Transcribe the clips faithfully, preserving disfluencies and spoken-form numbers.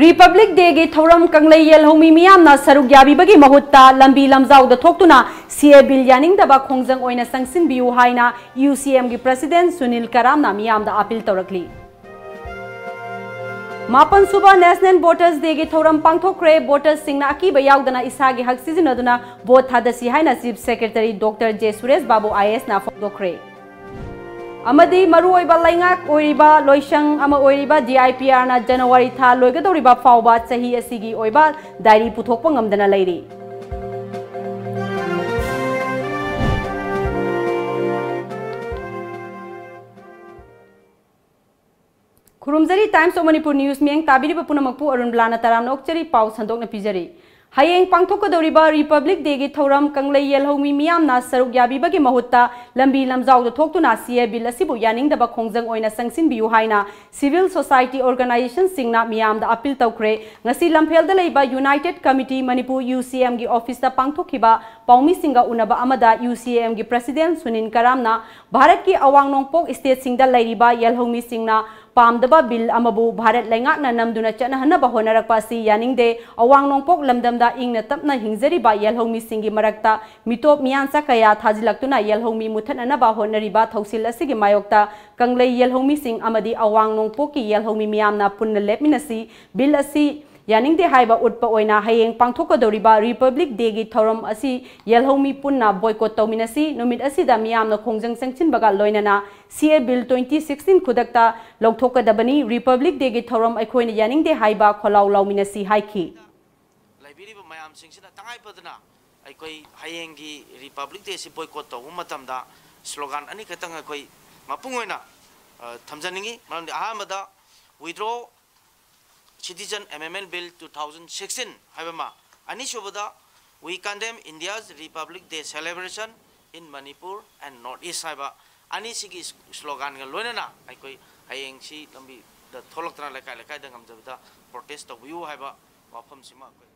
Republic Day ꯒꯤ ꯊꯧꯔꯝ ꯀꯪꯂꯩ ꯌꯦꯜꯍꯧꯃꯤ ꯃꯤꯌꯥꯝꯅ ꯁꯔꯨꯛ ꯌꯥꯕꯤꯕꯒꯤ ꯃꯍꯨꯠꯇ ꯂꯝꯕꯤ ꯂꯝꯖꯥꯎꯗ ꯊꯣꯛꯇꯨꯅ C A Bill ꯌꯥꯅꯤꯡꯗꯕ ꯈꯣꯡꯖꯪ ꯑꯣꯏꯅ ꯆꯪꯁꯤꯟꯕꯤꯌꯨ ꯍꯥꯏꯅ U C M ꯒꯤ President ꯁꯨꯅꯤꯜ ꯀꯔꯥꯝꯅ ꯃꯤꯌꯥꯝꯗ ꯑꯥꯄꯤꯜ ꯇꯧꯔꯛꯂꯤ꯫ ꯃꯥꯄꯟ ꯁꯨꯕ National Voters Day ꯒꯤ ꯊꯧꯔꯝ ꯄꯥꯡꯊꯣꯛꯈ꯭ꯔꯦ꯫ Voters ꯁꯤꯡꯅ ꯑꯀꯤꯕ ꯌꯥꯎꯗꯅ ꯏꯁꯥꯒꯤ ꯍꯛ ꯁꯤꯖꯤꯟꯅꯗꯨꯅ vote ꯊꯥꯗꯁꯤ ꯍꯥꯏꯅ Chief Secretary Doctor J Suresh Babu I A S ꯅ ꯐꯣꯡꯗꯣꯛꯈ꯭ꯔꯦ꯫ ꯑꯃꯗꯤ ꯃꯔꯨꯑꯣꯏꯕ ꯂꯩꯉꯥꯛ ꯑꯣꯏꯔꯤꯕ ꯂꯣꯏꯁꯪ ꯑꯃ ꯑꯣꯏꯔꯤꯕ D I P R ꯅ January ꯊꯥ ꯂꯣꯏꯒꯗꯧꯔꯤꯕ ꯐꯥꯎꯕ ꯆꯍꯤ ꯑꯁꯤꯒꯤ ꯑꯣꯏꯕ diary ꯄꯨꯊꯣꯛꯄ ꯉꯝꯗꯅ ꯂꯩꯔꯤ꯫ ꯈꯨꯔꯨꯝꯖꯔꯤ Times of Manipur News ꯃꯤꯠꯌꯦꯡ ꯇꯥꯕꯤꯔꯤꯕ ꯄꯨꯝꯅꯃꯛꯄꯨ ꯑꯔꯨꯟ ꯕ꯭ꯂꯥꯅ ꯇꯔꯥꯝꯅ ꯑꯣꯛꯆꯔꯤ꯫ ꯄꯥꯎ ꯁꯟꯗꯣꯛꯅ ꯄꯤꯖꯔꯤ꯫ ꯍꯌꯦꯡ ꯄꯥꯡꯊꯣꯛꯀꯗꯧꯔꯤꯕ Republic Day ꯒꯤ ꯊꯧꯔꯝ ꯀꯪꯂꯩ ꯌꯦꯜꯍꯧꯃꯤ ꯃꯤꯌꯥꯝꯅ ꯁꯔꯨꯛ ꯌꯥꯕꯤꯕꯒꯤ ꯃꯍꯨꯠꯇ ꯂꯝꯕꯤ ꯂꯝꯖꯥꯎꯗ ꯊꯣꯛꯇꯨꯅ C A Bill ꯑꯁꯤꯕꯨ ꯌꯥꯅꯤꯡꯗꯕ ꯈꯣꯡꯖꯪ ꯑꯣꯏꯅ ꯆꯪꯁꯤꯟꯕꯤꯌꯨ ꯍꯥꯏꯅ civil society organization ꯁꯤꯡꯅ ꯃꯤꯌꯥꯝꯗ ꯑꯥꯄꯤꯜ ꯇꯧꯈ꯭ꯔꯦ꯫ ꯉꯁꯤ ꯂꯝꯐꯦꯜꯗ ꯂꯩꯕ United Committee Manipur U C M ꯒꯤ office ꯇ ꯄꯥꯡꯊꯣꯛꯈꯤꯕ ꯄꯥꯎꯃꯤꯁꯤꯡꯒ ꯎꯅꯕ ꯑꯃꯗ U C M ꯒꯤ President ꯁꯨꯅꯤꯜ ꯀꯔꯥꯝꯅ ꯚꯥꯔꯠꯀꯤ ꯑꯋꯥꯡ ꯅꯣꯡꯄꯣꯛ state ꯁꯤꯡꯗ ꯂꯩꯔꯤꯕ ꯌꯦꯜꯍꯧꯃꯤꯁꯤꯡꯅ ꯄꯥꯝꯗꯕ bill ꯑꯃꯕꯨ ꯚꯥꯔꯠ ꯂꯩꯉꯥꯛꯅ ꯅꯝꯗꯨꯅ ꯆꯠꯅꯍꯟꯅꯕ ꯍꯣꯠꯅꯔꯛꯄ ꯑꯁꯤ ꯌꯥꯅꯤꯡꯗꯦ꯫ ꯑꯋꯥꯡ ꯅꯣꯡꯄꯣꯛ ꯂꯝꯗꯝꯗ ꯏꯪꯅ ꯇꯞꯅ ꯍꯤꯡꯖꯔꯤꯕ ꯌꯦꯜꯍꯧꯃꯤꯁꯤꯡꯒꯤ ꯃꯔꯛꯇ ꯃꯤꯇꯣꯞ ꯃꯤꯌꯥꯟꯆꯥ ꯀꯌꯥ ꯊꯥꯖꯤꯜꯂꯛꯇꯨꯅ ꯌꯦꯜꯍꯧꯃꯤ ꯃꯨꯠꯊꯠꯅꯅꯕ ꯍꯣꯠꯅꯔꯤꯕ ꯊꯧꯁꯤꯜ ꯑꯁꯤꯒꯤ ꯃꯥꯌꯣꯛꯇ ꯀꯪꯂꯩ ꯌꯦꯜꯍꯧꯃꯤꯁꯤꯡ ꯑꯃꯗꯤ ꯑꯋꯥꯡ ꯅꯣꯡꯄꯣꯛꯀꯤ ꯌꯦꯜꯍꯧꯃꯤ ꯃꯤꯌꯥꯝꯅ ꯄꯨꯟꯅ ꯂꯦꯞꯃꯤꯟꯅꯁꯤ꯫ Bill ꯑꯁꯤ ꯌꯥꯅꯤꯡꯗꯦ ꯍꯥꯏꯕ ꯎꯠꯄ ꯑꯣꯏꯅ ꯍꯌꯦꯡ ꯄꯥꯡꯊꯣꯛꯀꯗꯧꯔꯤꯕ Republic Day ꯒꯤ ꯊꯧꯔꯝ ꯑꯁꯤ ꯌꯦꯜꯍꯧꯃꯤ ꯄꯨꯟꯅ boycott ꯇꯧꯃꯤꯟꯅꯁꯤ꯫ ꯅꯨꯃꯤꯠ ꯑꯁꯤꯗ ꯃꯤꯌꯥꯝꯅ ꯈꯣꯡꯖꯪ ꯆꯪꯁꯤꯟꯕꯒ ꯂꯣꯏꯅꯅ C A Bill twenty sixteen ꯈꯨꯗꯛꯇ ꯂꯧꯊꯣꯛꯀꯗꯕꯅꯤ꯫ Republic Day ꯒꯤ ꯊꯧꯔꯝ ꯑꯩꯈꯣꯏꯅ ꯌꯥꯅꯤꯡꯗꯦ ꯍꯥꯏꯕ ꯈꯣꯜꯂꯥꯎ ꯂꯥꯎꯃꯤꯟꯅꯁꯤ ꯍꯥꯏꯈꯤ꯫ ꯂꯩꯕꯤꯔꯤꯕ ꯃꯌꯥꯝꯁꯤꯡꯁꯤꯅ ꯇꯉꯥꯏ ꯐꯗꯅ ꯑꯩꯈꯣꯏ ꯍꯌꯦꯡꯒꯤ Republic Day ꯑꯁꯤ boycott ꯇꯧꯕ ꯃꯇꯝꯗ slogan ꯑꯅꯤꯈꯛꯇꯪ ꯑꯩꯈꯣꯏ ꯃꯄꯨꯡ ꯑꯣꯏꯅ, ꯑ, ꯊꯝꯖꯅꯤꯡꯉꯤ꯫ ꯃꯔꯝꯗꯤ ꯑꯍꯥꯟꯕꯗ, "Withdraw Citizen Amendment Bill two thousand sixteen" ꯍꯥꯏꯕ ꯑꯃ, ꯑꯅꯤꯁꯨꯕꯗ, "We condemn India's Republic Day celebration in Manipur and North East" ꯍꯥꯏꯕ ꯑꯅꯤꯁꯤꯒꯤ slogan ꯒ ꯂꯣꯏꯅꯅ ꯑꯩꯈꯣꯏ ꯍꯌꯦꯡꯁꯤ ꯂꯝꯕꯤꯗ ꯊꯣꯛꯂꯛꯇꯅ ꯂꯩꯀꯥꯏ ꯂꯩꯀꯥꯏꯗ ꯉꯝꯖꯕꯗ protest ꯇꯧꯕꯤꯌꯨ ꯍꯥꯏꯕ ꯋꯥꯐꯝꯁꯤꯃ ꯑꯩꯈꯣꯏ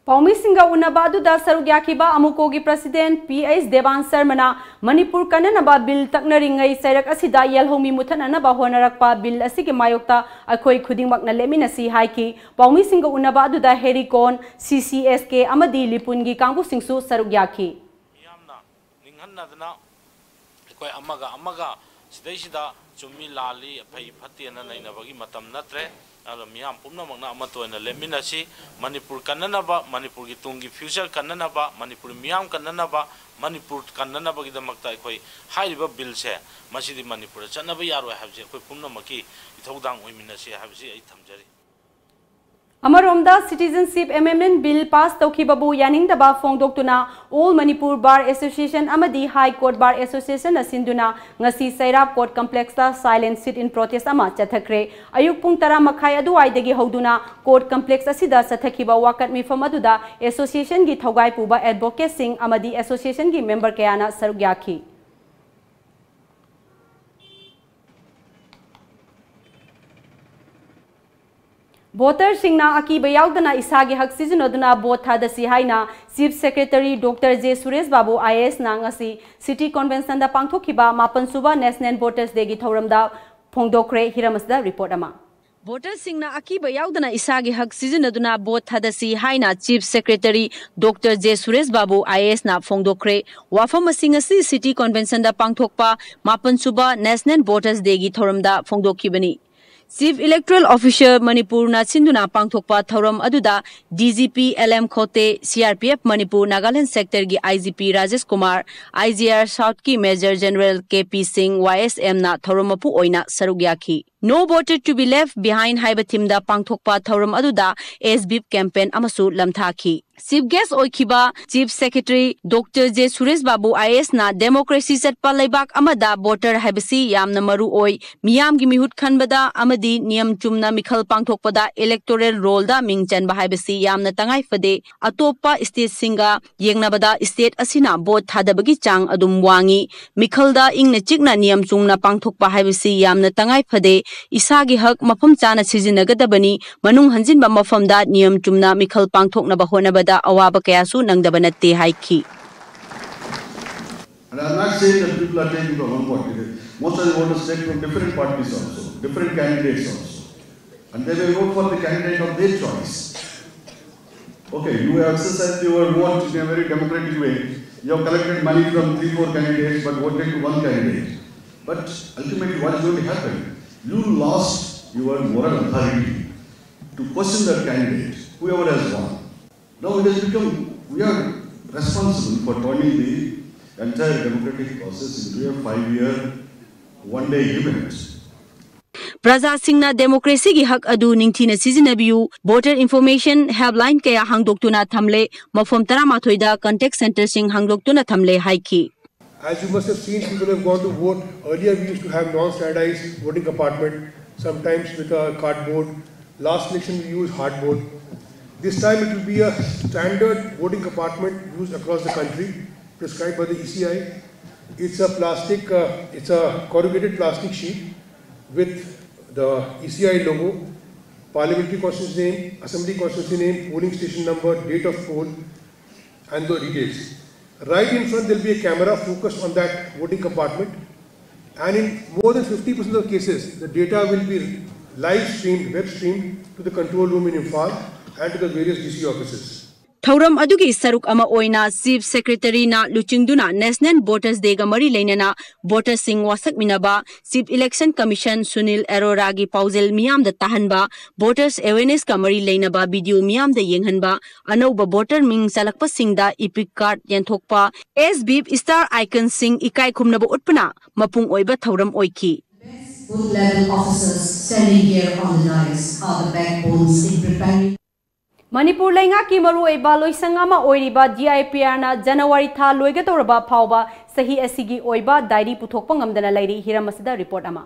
ꯄꯥꯎꯃꯤꯁꯤꯡꯒ ꯎꯅꯕ ꯑꯗꯨꯗ ꯁꯔꯨꯛ ꯌꯥꯈꯤꯕ ꯑꯃꯨꯀꯣꯒꯤ ꯄ꯭ꯔꯁꯤꯗꯦꯟꯠ ꯄꯤ ꯑꯩꯆ ꯗꯦꯕꯥꯟ ꯁꯔꯃꯅ ꯃꯅꯤꯄꯨꯔ ꯀꯟꯅꯅꯕ ꯕꯤꯜ ꯇꯛꯅꯔꯤꯉꯩ ꯆꯩꯔꯛ ꯑꯁꯤꯗ ꯌꯦꯜꯍꯧꯃꯤ ꯃꯨꯊꯠꯅꯅꯕ ꯍꯣꯠꯅꯔꯛꯄ ꯕꯤꯜ ꯑꯁꯤꯒꯤ ꯃꯥꯌꯣꯛꯇ ꯑꯩꯈꯣꯏ ꯈꯨꯗꯤꯡꯃꯛꯅ ꯂꯦꯞꯃꯤꯟꯅꯁꯤ ꯍꯥꯏꯈꯤ꯫ ꯄꯥꯎꯃꯤꯁꯤꯡꯒ ꯎꯅꯕ ꯑꯗꯨꯗ ꯍꯦꯔꯤꯀꯣꯟ, ꯁꯤ ꯁꯤ ꯑꯦꯁ ꯀꯦ ꯑꯃꯗꯤ ꯂꯤꯄꯨꯟꯒꯤ ꯀꯥꯡꯕꯨꯁꯤꯡꯁꯨ ꯁꯔꯨꯛ ꯌꯥꯈꯤ꯫ ꯃꯤꯌꯥꯝꯅ ꯅꯤꯡꯍꯟꯅꯗꯅ ꯑꯩꯈꯣꯏ ꯑꯃꯒ ꯑꯃꯒ ꯁꯤꯗꯩꯁꯤꯗ ꯆꯨꯝꯃꯤ ꯂꯥꯜꯂꯤ, ꯐꯩ ꯐꯠꯇꯦꯅ ꯅꯩꯅꯕꯒꯤ ꯃꯇꯝ ꯅꯠꯇ꯭ꯔꯦ꯫ ꯑꯗꯨꯅ ꯃꯤꯌꯥꯝ ꯄꯨꯝꯅꯃꯛꯅ ꯑꯃꯠꯇ ꯑꯣꯏꯅ ꯂꯦꯞꯃꯤꯟꯅꯁꯤ꯫ ꯃꯅꯤꯄꯨꯔ ꯀꯟꯅꯅꯕ, ꯃꯅꯤꯄꯨꯔꯒꯤ ꯇꯨꯡꯒꯤ ꯐ꯭ꯌꯨꯆꯔ ꯀꯟꯅꯅꯕ, ꯃꯅꯤꯄꯨꯔꯤ ꯃꯤꯌꯥꯝ ꯀꯟꯅꯅꯕ, ꯃꯅꯤꯄꯨꯔ ꯀꯟꯅꯅꯕꯒꯤꯗꯃꯛꯇ ꯑꯩꯈꯣꯏ ꯍꯥꯏꯔꯤꯕ ꯕꯤꯜꯁꯦ, ꯃꯁꯤꯗꯤ ꯃꯅꯤꯄꯨꯔꯗ ꯆꯠꯅꯕ ꯌꯥꯔꯣꯏ ꯍꯥꯏꯕꯁꯦ ꯑꯩꯈꯣꯏ ꯄꯨꯝꯅꯃꯛꯀꯤ ꯏꯊꯧꯗꯥꯡ ꯑꯣꯏꯃꯤꯟꯅꯁꯤ ꯍꯥꯏꯕꯁꯤ ꯑꯩ ꯊꯝꯖꯔꯤ꯫ ꯑꯃꯔꯣꯝꯗ, ꯁꯤꯇꯤꯖꯟꯁꯤꯞ ꯑꯦꯃꯦꯟꯗꯃꯦꯟꯠ ꯕꯤꯜ ꯄꯥꯁ ꯇꯧꯈꯤꯕꯕꯨ ꯌꯥꯅꯤꯡꯗꯕ ꯐꯣꯡꯗꯣꯛꯇꯨꯅ All Manipur Bar Association ꯑꯃꯗꯤ High Court Bar Associationꯅ ꯁꯤꯟꯗꯨꯅ ꯉꯁꯤ ꯆꯩꯔꯥꯞ ꯀꯣꯔꯠ ꯀꯝꯄ꯭ꯂꯦꯛꯁꯇ ꯁꯥꯏꯂꯦꯟꯠ ꯁꯤꯠ ꯏꯟ ꯄ꯭ꯔꯣꯇꯦꯁ ꯑꯃ ꯆꯠꯊꯈ꯭ꯔꯦ꯫ ꯑꯌꯨꯛ ꯄꯨꯡ ꯇꯔꯥ ꯃꯈꯥꯏ ꯑꯗꯨꯋꯥꯏꯗꯒꯤ ꯍꯧꯗꯨꯅ ꯀꯣꯔꯠ ꯀꯝꯄ꯭ꯂꯦꯛꯁ ꯑꯁꯤꯗ ꯆꯠꯊꯈꯤꯕ ꯋꯥꯀꯠ ꯃꯤꯐꯝ ꯑꯗꯨꯗ ꯑꯦꯁꯣꯁꯤꯌꯦꯁꯟꯒꯤ ꯊꯧꯒꯥꯏ ꯄꯨꯕ ꯑꯦꯗꯚꯣꯀꯦꯠꯁꯤꯡ ꯑꯃꯗꯤ ꯑꯦꯁꯣꯁꯤꯌꯦꯁꯟꯒꯤ ꯃꯦꯝꯕꯔ ꯀꯌꯥꯅ ꯁꯔꯨꯛ ꯌꯥꯈꯤ꯫ ꯚꯣꯇꯔꯁꯤꯡꯅ ꯑꯀꯤꯕ ꯌꯥꯎꯗꯅ ꯏꯁꯥꯒꯤ ꯍꯛ ꯁꯤꯖꯤꯟꯅꯗꯨꯅ ꯚꯣꯠ ꯊꯥꯗꯁꯤ ꯍꯥꯏꯅ chief secretary doctor J Suresh Babu I A ꯑꯦꯁꯅ ꯉꯁꯤ ꯁꯤꯇꯤ ꯀꯣꯟꯚꯦꯟꯁꯟꯗ ꯄꯥꯡꯊꯣꯛꯈꯤꯕ ꯃꯥꯄꯟ ꯁꯨꯕ ꯅꯦꯁꯅꯦꯜ ꯚꯣꯇꯔꯁ ꯗꯦꯒꯤ ꯊꯧꯔꯝꯗ ꯐꯣꯡꯗꯣꯛꯈ꯭ꯔꯦ꯫ ꯍꯤꯔꯝ ꯑꯁꯤꯗ ꯔꯤꯄꯣꯔꯠ ꯑꯃ꯫ ꯚꯣꯇꯔꯁꯤꯡꯅ ꯑꯀꯤꯕ ꯌꯥꯎꯗꯅ ꯏꯁꯥꯒꯤ ꯍꯛ ꯁꯤꯖꯤꯟꯅꯗꯨꯅ ꯚꯣꯠ ꯊꯥꯗꯁꯤ ꯍꯥꯏꯅ chief secretary doctor J Suresh Babu I A ꯑꯦꯁꯅ ꯐꯣꯡꯗꯣꯛꯈ꯭ꯔꯦ꯫ ꯋꯥꯐꯝ ꯑꯁꯤ ꯉꯁꯤ ꯁꯤꯇꯤ ꯀꯣꯟꯚꯦꯟꯁꯟꯗ ꯄꯥꯡꯊꯣꯛꯄ ꯃꯥꯄꯟ ꯁꯨꯕ ꯅꯦꯁꯅꯦꯜ ꯚꯣꯇꯔꯁ ꯗꯦꯒꯤ ꯊꯧꯔꯝꯗ ꯐꯣꯡꯗꯣꯛꯈꯤꯕꯅꯤ꯫ ꯆꯤꯐ ꯏꯂꯦꯛꯇꯣꯔꯦꯜ ꯑꯣꯐꯤꯁꯔ ꯃꯅꯤꯄꯨꯔꯅ ꯁꯤꯟꯗꯨꯅ ꯄꯥꯡꯊꯣꯛꯄ ꯊꯧꯔꯝ ꯑꯗꯨꯗ D G P L M Khote, C R P F Manipur Nagaland ꯁꯦꯛꯇꯔꯒꯤ I G P Rajesh Kumar, I G R ꯁꯥꯎꯠꯀꯤ major general K P Singh, Y ꯑꯦꯁ ꯑꯦꯝꯅ ꯊꯧꯔꯝ ꯃꯄꯨ ꯑꯣꯏꯅ ꯁꯔꯨꯛ ꯌꯥꯈꯤ꯫ No Voter to be Left Behind ꯍꯥꯏꯕ ꯊꯤꯝꯗ ꯄꯥꯡꯊꯣꯛꯄ ꯊꯧꯔꯝ ꯑꯗꯨꯗ ꯑꯦꯁ ꯕꯤꯞ ꯀꯦꯝꯄꯦꯟ ꯑꯃꯁꯨ ꯂꯝꯊꯥꯈꯤ꯫ ꯆꯤꯐ ꯒꯦꯁ ꯑꯣꯏꯈꯤꯕ chief secretary doctor J Suresh Babu I A ꯑꯦꯁꯅ ꯗꯦꯃꯣꯀ꯭ꯔꯦꯁꯤ ꯆꯠꯄ ꯂꯩꯕꯥꯛ ꯑꯃꯗ ꯚꯣꯇꯔ ꯍꯥꯏꯕꯁꯤ ꯌꯥꯝꯅ ꯃꯔꯨ ꯑꯣꯏ꯫ ꯃꯤꯌꯥꯝꯒꯤ ꯃꯤꯍꯨꯠ ꯈꯟꯕꯗ ꯑꯃꯗꯤ ꯅꯤꯌꯝ ꯆꯨꯝꯅ ꯃꯤꯈꯜ ꯄꯥꯡꯊꯣꯛꯄꯗ ꯏꯂꯦꯛꯇꯣꯔꯦꯜ ꯔꯣꯜꯗ ꯃꯤꯡ ꯆꯟꯕ ꯍꯥꯏꯕꯁꯤ ꯌꯥꯝꯅ ꯇꯉꯥꯏ ꯐꯗꯦ꯫ ꯑꯇꯣꯞꯄ ꯁ꯭ꯇꯦꯠꯁꯤꯡꯒ ꯌꯦꯡꯅꯕꯗ ꯁ꯭ꯇꯦꯠ ꯑꯁꯤꯅ ꯚꯣꯠ ꯊꯥꯗꯕꯒꯤ ꯆꯥꯡ ꯑꯗꯨꯝ ꯋꯥꯡꯏ꯫ ꯃꯤꯈꯜꯗ ꯏꯪꯅ ꯆꯤꯛꯅ ꯅꯤꯌꯝ ꯆꯨꯝꯅ ꯄꯥꯡꯊꯣꯛꯄ ꯍꯥꯏꯕꯁꯤ ꯌꯥꯝꯅ ꯇꯉꯥꯏ ꯐꯗꯦ꯫ ꯏꯁꯥꯒꯤ ꯍꯛ ꯃꯐꯝ ꯆꯥꯅ ꯁꯤꯖꯤꯟꯅꯒꯗꯕꯅꯤ, ꯃꯅꯨꯡ ꯍꯟꯖꯤꯟꯕ ꯃꯐꯝꯗ ꯅꯤꯌꯝ ꯆꯨꯝꯅ ꯃꯤꯈꯜ ꯄꯥꯡꯊꯣꯛꯅꯕ ꯍꯣꯠꯅꯕꯗ ꯑꯋꯥꯕ ꯀꯌꯥꯁꯨ ꯅꯪꯗꯕ ꯅꯠꯇꯦ ꯍꯥꯏꯈꯤ꯫ And I'm not saying that people are taking from one party. Most of the voters take from different parties also, different candidates also. And they will vote for the candidate of their choice. Okay, you have exercised your vote in a very democratic way. You have collected money from three, four candidates, but voted to one candidate. But ultimately, what is going to happen? You lost your moral authority to question that candidate, whoever has won. Now it has become, we are responsible for turning the entire democratic process into a five-year, one-day event. ꯄ꯭ꯔꯖꯥꯁꯤꯡꯅ ꯗꯦꯃꯣꯀ꯭ꯔꯦꯁꯤꯒꯤ ꯍꯛ ꯑꯗꯨ ꯅꯤꯡꯊꯤꯅ ꯁꯤꯖꯤꯟꯅꯕꯤꯌꯨ, voter information helpline ꯀꯌꯥ ꯍꯥꯡꯗꯣꯛꯇꯨꯅ ꯊꯝꯂꯦ, ꯃꯐꯝ ꯇꯔꯥꯃꯥꯊꯣꯏꯗ contact ꯁꯦꯟꯇꯔꯁꯤꯡ ꯍꯥꯡꯗꯣꯛꯇꯨꯅ ꯊꯝꯂꯦ ꯍꯥꯏꯈꯤ꯫ As you must have seen, people have gone to vote. Earlier, we used to have non-standardized voting compartment, sometimes with a cardboard. Last election, we used hardboard. This time, it will be a standard voting compartment used across the country, prescribed by the E C I. It's a plastic, uh, it's a corrugated plastic sheet with the E C I logo, parliamentary constituency name, assembly constituency name, polling station number, date of poll, and the details. Right in front, there'll be a camera focused on that voting compartment. And in more than fifty percent of cases, the data will be live streamed, web streamed to the control room in Imphal and to the various D C offices. ꯊꯧꯔꯝ ꯑꯗꯨꯒꯤ ꯁꯔꯨꯛ ꯑꯃ ꯑꯣꯏꯅ chief ꯁꯦꯀ꯭ꯔꯦꯇꯔꯤꯅ ꯂꯨꯆꯤꯡꯗꯨꯅ national voters ꯗꯦꯒ ꯃꯔꯤ ꯂꯩꯅꯅ ꯚꯣꯇꯔꯁꯤꯡ ꯋꯥꯁꯛꯃꯤꯟꯅꯕ, chief election commission Sunil ꯑꯔꯣꯔꯥꯒꯤ ꯄꯥꯎꯖꯦꯜ ꯃꯤꯌꯥꯝꯗ ꯇꯥꯍꯟꯕ, ꯚꯣꯇꯔꯁ ꯑꯦꯋꯦꯔꯅꯦꯁꯀ ꯃꯔꯤ ꯂꯩꯅꯕ ꯚꯤꯗꯤꯑꯣ ꯃꯤꯌꯥꯝꯗ ꯌꯦꯡꯍꯟꯕ, ꯑꯅꯧꯕ ꯚꯣꯇꯔ ꯃꯤꯡ ꯆꯜꯂꯛꯄꯁꯤꯡꯗ ꯏꯄꯤꯛ ꯀꯥꯔꯗ ꯌꯦꯟꯊꯣꯛꯄ, ꯑꯦꯁ ꯕꯤꯞ ꯏꯁꯇꯥꯔ ꯑꯥꯏꯀꯟꯁꯤꯡ ꯏꯀꯥꯏ ꯈꯨꯝꯅꯕ ꯎꯠꯄꯅ ꯃꯄꯨꯡ ꯑꯣꯏꯕ ꯊꯧꯔꯝ ꯑꯣꯏꯈꯤ꯫ Best booth level officers standing here on the dais are the backbones in preparing Manipur ꯂꯩꯉꯥꯛꯀꯤ ꯃꯔꯨꯑꯣꯏꯕ ꯂꯣꯏꯁꯪ ꯑꯃ ꯑꯣꯏꯔꯤꯕ ꯗꯤ ꯑꯥꯏ ꯄꯤ ꯑꯥꯔꯅ ꯖꯅꯋꯥꯔꯤ ꯊꯥ ꯂꯣꯏꯒꯗꯧꯔꯕ ꯐꯥꯎꯕ ꯆꯍꯤ ꯑꯁꯤꯒꯤ ꯑꯣꯏꯕ ꯗꯥꯏꯔꯤ ꯄꯨꯊꯣꯛꯄ ꯉꯝꯗꯅ ꯂꯩꯔꯤ꯫ ꯍꯤꯔꯝ ꯑꯁꯤꯗ ꯔꯤꯄꯣꯔꯠ ꯑꯃ꯫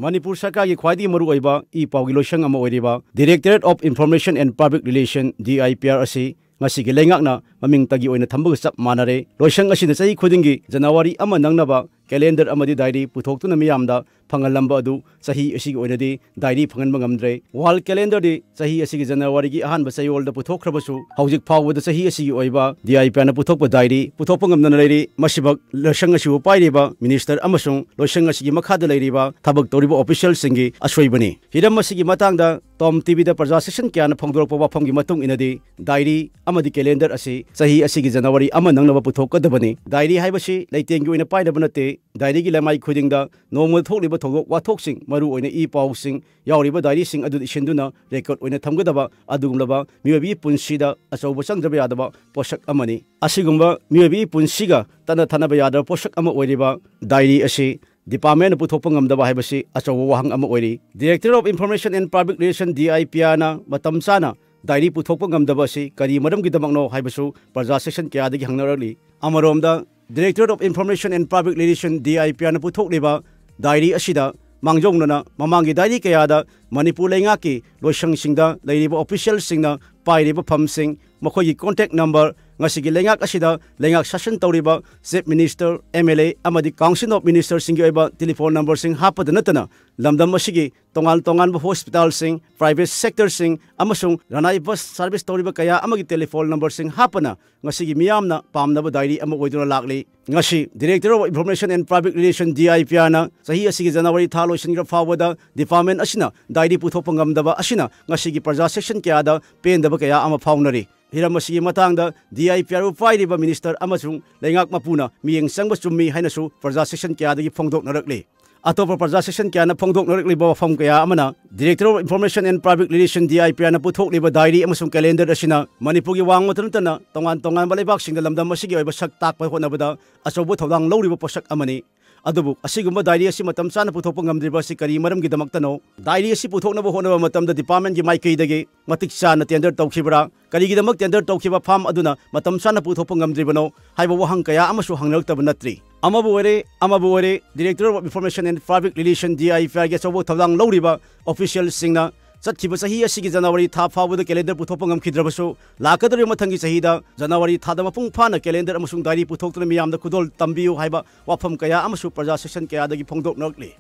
ꯃꯅꯤꯄꯨꯔ ꯁꯔꯀꯥꯔꯒꯤ ꯈ꯭ꯋꯥꯏꯗꯒꯤ ꯃꯔꯨꯑꯣꯏꯕ ꯏ ꯄꯥꯎꯒꯤ ꯂꯣꯏꯁꯪ ꯑꯃ ꯑꯣꯏꯔꯤꯕ Directorate of Information and Public Relation, D I P R ꯑꯁꯤ ꯉꯁꯤꯒꯤ ꯂꯩꯉꯥꯛꯅ ꯃꯃꯤꯡꯇꯒꯤ ꯑꯣꯏꯅ ꯊꯝꯕꯒ ꯆꯞ ꯃꯥꯟꯅꯔꯦ꯫ ꯂꯣꯏꯁꯪ ꯑꯁꯤꯅ ꯆꯍꯤ ꯈꯨꯗꯤꯡꯒꯤ ꯖꯅꯋꯥꯔꯤ ꯑꯃ ꯅꯪꯅꯕ calendar ꯑꯃꯗꯤ diary ꯄꯨꯊꯣꯛꯇꯨꯅ ꯃꯤꯌꯥꯝꯗ ꯐꯪꯍꯜꯂꯝꯕ ꯑꯗꯨ ꯆꯍꯤ ꯑꯁꯤꯒꯤ ꯑꯣꯏꯅꯗꯤ diary ꯐꯪꯍꯟꯕ ꯉꯝꯗ꯭ꯔꯦ꯫ Wall calendarꯗꯤ ꯆꯍꯤ ꯑꯁꯤꯒꯤ Januaryꯒꯤ ꯑꯍꯥꯟꯕ ꯆꯌꯣꯜꯗ ꯄꯨꯊꯣꯛꯈ꯭ꯔꯕꯁꯨ, ꯍꯧꯖꯤꯛ ꯐꯥꯎꯕꯗ ꯆꯍꯤ ꯑꯁꯤꯒꯤ ꯑꯣꯏꯕ DIPRꯅ ꯄꯨꯊꯣꯛꯄ diary ꯄꯨꯊꯣꯛꯄ ꯉꯝꯗꯅ ꯂꯩꯔꯤ꯫ ꯃꯁꯤꯃꯛ ꯂꯣꯏꯁꯪ ꯑꯁꯤꯕꯨ ꯄꯥꯏꯔꯤꯕ minister ꯑꯃꯁꯨꯡ ꯂꯣꯏꯁꯪ ꯑꯁꯤꯒꯤ ꯃꯈꯥꯗ ꯂꯩꯔꯤꯕ ꯊꯕꯛ ꯇꯧꯔꯤꯕ officialꯁꯤꯡꯒꯤ ꯑꯁꯣꯏꯕꯅꯤ꯫ ꯍꯤꯔꯝ ꯑꯁꯤꯒꯤ ꯃꯇꯥꯡꯗ Tom TVꯗ ꯄ꯭ꯔꯖꯥ section ꯀꯌꯥꯅ ꯐꯣꯡꯗꯣꯔꯛꯄ ꯋꯥꯐꯝꯒꯤ ꯃꯇꯨꯡ ꯏꯟꯅꯗꯤ, diary ꯑꯃꯗꯤ calendar ꯑꯁꯤ ꯆꯍꯤ ꯑꯁꯤꯒꯤ January ꯑꯃ ꯅꯪꯅꯕ ꯄꯨꯊꯣꯛꯀꯗꯕꯅꯤ꯫ Diary ꯍꯥꯏꯕꯁꯤ ꯂꯩꯇꯦꯡꯒꯤ ꯑꯣꯏꯅ ꯄꯥꯏꯅꯕ ꯅꯠꯇꯦ꯫ Diaryꯒꯤ ꯂꯃꯥꯏ ꯈꯨꯗꯤꯡꯗ ꯅꯣꯡꯃꯗ ꯊꯣꯛꯂꯤꯕ ꯊꯧꯗꯣꯛ ꯋꯥꯊꯣꯛꯁꯤꯡ, ꯃꯔꯨ ꯑꯣꯏꯅ ꯏ ꯄꯥꯎꯁꯤꯡ ꯌꯥꯎꯔꯤꯕ diaryꯁꯤꯡ ꯑꯗꯨ ꯏꯁꯤꯟꯗꯨꯅ record ꯑꯣꯏꯅ ꯊꯝꯒꯗꯕ ꯑꯗꯨꯒꯨꯝꯂꯕ ꯃꯤꯑꯣꯏꯕꯒꯤ ꯄꯨꯟꯁꯤꯗ ꯑꯆꯧꯕ ꯆꯪꯗꯕ ꯌꯥꯗꯕ ꯄꯣꯠꯁꯛ ꯑꯃꯅꯤ꯫ ꯑꯁꯤꯒꯨꯝꯕ ꯃꯤꯑꯣꯏꯕꯒꯤ ꯄꯨꯟꯁꯤꯒ ꯇꯠꯅ ꯊꯥꯅꯕ ꯌꯥꯗꯕ ꯄꯣꯠꯁꯛ ꯑꯃ ꯑꯣꯏꯔꯤꯕ diary ꯑꯁꯤ departmentꯅ ꯄꯨꯊꯣꯛꯄ ꯉꯝꯗꯕ ꯍꯥꯏꯕꯁꯤ ꯑꯆꯧꯕ ꯋꯥꯍꯪ ꯑꯃ ꯑꯣꯏꯔꯤ꯫ Director of Information and Public Relation, DIPRꯅ ꯃꯇꯝ ꯆꯥꯅ diary ꯄꯨꯊꯣꯛꯄ ꯉꯝꯗꯕ ꯑꯁꯤ ꯀꯔꯤ ꯃꯔꯝꯒꯤꯗꯃꯛꯅꯣ ꯍꯥꯏꯕꯁꯨ ꯄ꯭ꯔꯖꯥ section ꯀꯌꯥꯗꯒꯤ ꯍꯪꯅꯔꯛꯂꯤ꯫ ꯑꯃꯔꯣꯝꯗ, Director of Information and Public Relation, DIPRꯅ ꯄꯨꯊꯣꯛꯂꯤꯕ diary ꯑꯁꯤꯗ ꯃꯥꯡꯖꯧꯅꯅ ꯃꯃꯥꯡꯒꯤ diary ꯀꯌꯥꯗ ꯃꯅꯤꯄꯨꯔ ꯂꯩꯉꯥꯛꯀꯤ ꯂꯣꯏꯁꯪꯁꯤꯡꯗ ꯂꯩꯔꯤꯕ officialꯁꯤꯡꯅ ꯄꯥꯏꯔꯤꯕ ꯐꯝꯁꯤꯡ, ꯃꯈꯣꯏꯒꯤ contact number, ꯉꯁꯤꯒꯤ ꯂꯩꯉꯥꯛ ꯑꯁꯤꯗ ꯂꯩꯉꯥꯛ ꯁꯥꯁꯟ ꯇꯧꯔꯤꯕ Chief Minister, MLA ꯑꯃꯗꯤ Council of Ministerꯁꯤꯡꯒꯤ ꯑꯣꯏꯕ telephone numberꯁꯤꯡ ꯍꯥꯞꯄꯗ ꯅꯠꯇꯅ, ꯂꯝꯗꯝ ꯑꯁꯤꯒꯤ ꯇꯣꯉꯥꯟ ꯇꯣꯉꯥꯟꯕ hospitalꯁꯤꯡ, private sectorꯁꯤꯡ ꯑꯃꯁꯨꯡ ꯔꯅꯥꯏ bus service ꯇꯧꯔꯤꯕ ꯀꯌꯥ ꯑꯃꯒꯤ telephone numberꯁꯤꯡ ꯍꯥꯞꯄꯅ ꯉꯁꯤꯒꯤ ꯃꯤꯌꯥꯝꯅ ꯄꯥꯝꯅꯕ diary ꯑꯃ ꯑꯣꯏꯗꯨꯅ ꯂꯥꯛꯂꯤ꯫ ꯉꯁꯤ Director of Information and Public Relation, DIPRꯅ ꯆꯍꯤ ꯑꯁꯤꯒꯤ January ꯊꯥ ꯂꯣꯏꯁꯤꯟꯈ꯭ꯔ ꯐꯥꯎꯕꯗ department ꯑꯁꯤꯅ diary ꯄꯨꯊꯣꯛꯄ ꯉꯝꯗꯕ ꯑꯁꯤꯅ ꯉꯁꯤꯒꯤ ꯄ꯭ꯔꯖꯥ section ꯀꯌꯥꯗ ꯄꯦꯟꯗꯕ ꯀꯌꯥ ꯑꯃ ꯐꯥꯎꯅꯔꯤ꯫ ꯍꯤꯔꯝ ꯑꯁꯤꯒꯤ ꯃꯇꯥꯡꯗ DIPRꯕꯨ ꯄꯥꯏꯔꯤꯕ minister ꯑꯃꯁꯨꯡ ꯂꯩꯉꯥꯛ ꯃꯄꯨꯅ ꯃꯤꯠꯌꯦꯡ ꯆꯪꯕ ꯆꯨꯝꯃꯤ ꯍꯥꯏꯅꯁꯨ ꯄ꯭ꯔꯖꯥ section ꯀꯌꯥꯗꯒꯤ ꯐꯣꯡꯗꯣꯛꯅꯔꯛꯂꯤ꯫ ꯑꯇꯣꯞꯄ ꯄ꯭ꯔꯖꯥ section ꯀꯌꯥꯅ ꯐꯣꯡꯗꯣꯛꯅꯔꯛꯂꯤꯕ ꯋꯥꯐꯝ ꯀꯌꯥ ꯑꯃꯅ, Director of Information and Public Relation, DIPRꯅ ꯄꯨꯊꯣꯛꯂꯤꯕ diary ꯑꯃꯁꯨꯡ calendar ꯑꯁꯤꯅ ꯃꯅꯤꯄꯨꯔꯒꯤ ꯋꯥꯡꯃꯇ ꯅꯠꯇꯅ ꯇꯣꯉꯥꯟ ꯇꯣꯉꯥꯟꯕ ꯂꯩꯕꯥꯛꯁꯤꯡꯗ ꯂꯝꯗꯝ ꯑꯁꯤꯒꯤ ꯑꯣꯏꯕ ꯁꯛ ꯇꯥꯛꯄ ꯍꯣꯠꯅꯕꯗ ꯑꯆꯧꯕ ꯊꯧꯗꯥꯡ ꯂꯧꯔꯤꯕ ꯄꯣꯠꯁꯛ ꯑꯃꯅꯤ꯫ ꯑꯗꯨꯕꯨ ꯑꯁꯤꯒꯨꯝꯕ diary ꯑꯁꯤ ꯃꯇꯝ ꯆꯥꯅ ꯄꯨꯊꯣꯛꯄ ꯉꯝꯗ꯭ꯔꯤꯕ ꯑꯁꯤ ꯀꯔꯤ ꯃꯔꯝꯒꯤꯗꯃꯛꯇꯅꯣ? Diary ꯑꯁꯤ ꯄꯨꯊꯣꯛꯅꯕ ꯍꯣꯠꯅꯕ ꯃꯇꯝꯗ departmentꯀꯤ ꯃꯥꯏꯀꯩꯗꯒꯤ ꯃꯇꯤꯛ ꯆꯥꯅ tender ꯇꯧꯈꯤꯕ꯭ꯔꯥ? ꯀꯔꯤꯒꯤꯗꯃꯛ tender ꯇꯧꯈꯤꯕ firm ꯑꯗꯨꯅ ꯃꯇꯝ ꯆꯥꯅ ꯄꯨꯊꯣꯛꯄ ꯉꯝꯗ꯭ꯔꯤꯕꯅꯣ ꯍꯥꯏꯕ ꯋꯥꯍꯪ ꯀꯌꯥ ꯑꯃꯁꯨ ꯍꯪꯅꯔꯛꯇꯕ ꯅꯠꯇ꯭ꯔꯤ꯫ ꯑꯃꯕꯨ ꯑꯣꯏꯔꯦ, ꯑꯃꯕꯨ ꯑꯣꯏꯔꯦ, Director of Information and Public Relation, DIPRꯒꯤ ꯑꯆꯧꯕ ꯊꯧꯗꯥꯡ ꯂꯧꯔꯤꯕ officialꯁꯤꯡꯅ ꯆꯠꯈꯤꯕ ꯆꯍꯤ ꯑꯁꯤꯒꯤ ꯖꯅꯋꯥꯔꯤ ꯊꯥ ꯐꯥꯎꯕꯗ ꯀꯦꯂꯦꯟꯗꯔ ꯄꯨꯊꯣꯛꯄ ꯉꯝꯈꯤꯗ꯭ꯔꯕꯁꯨ, ꯂꯥꯛꯀꯗꯧꯔꯤꯕ ꯃꯊꯪꯒꯤ ꯆꯍꯤꯗ ꯖꯅꯋꯥꯔꯤ ꯊꯥꯗ ꯃꯄꯨꯡ ꯐꯥꯅ ꯀꯦꯂꯦꯟꯗꯔ ꯑꯃꯁꯨꯡ ꯗꯥꯏꯔꯤ ꯄꯨꯊꯣꯛꯇꯨꯅ ꯃꯤꯌꯥꯝꯗ ꯈꯨꯗꯣꯜ ꯇꯝꯕꯤꯌꯨ ꯍꯥꯏꯕ ꯋꯥꯐꯝ ꯀꯌꯥ ꯑꯃꯁꯨ ꯄ꯭ꯔꯖꯥ ꯁꯦꯁꯟ ꯀꯌꯥꯗꯒꯤ ꯐꯣꯡꯗꯣꯛꯅꯔꯛꯂꯤ꯫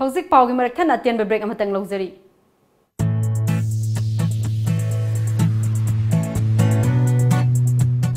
ꯍꯧꯖꯤꯛ ꯄꯥꯎꯒꯤ ꯃꯔꯛ ꯊꯠꯅ ꯑꯇꯦꯟꯕ ꯕ꯭ꯔꯦꯛ ꯑꯃꯇꯪ ꯂꯧꯖꯔꯤ꯫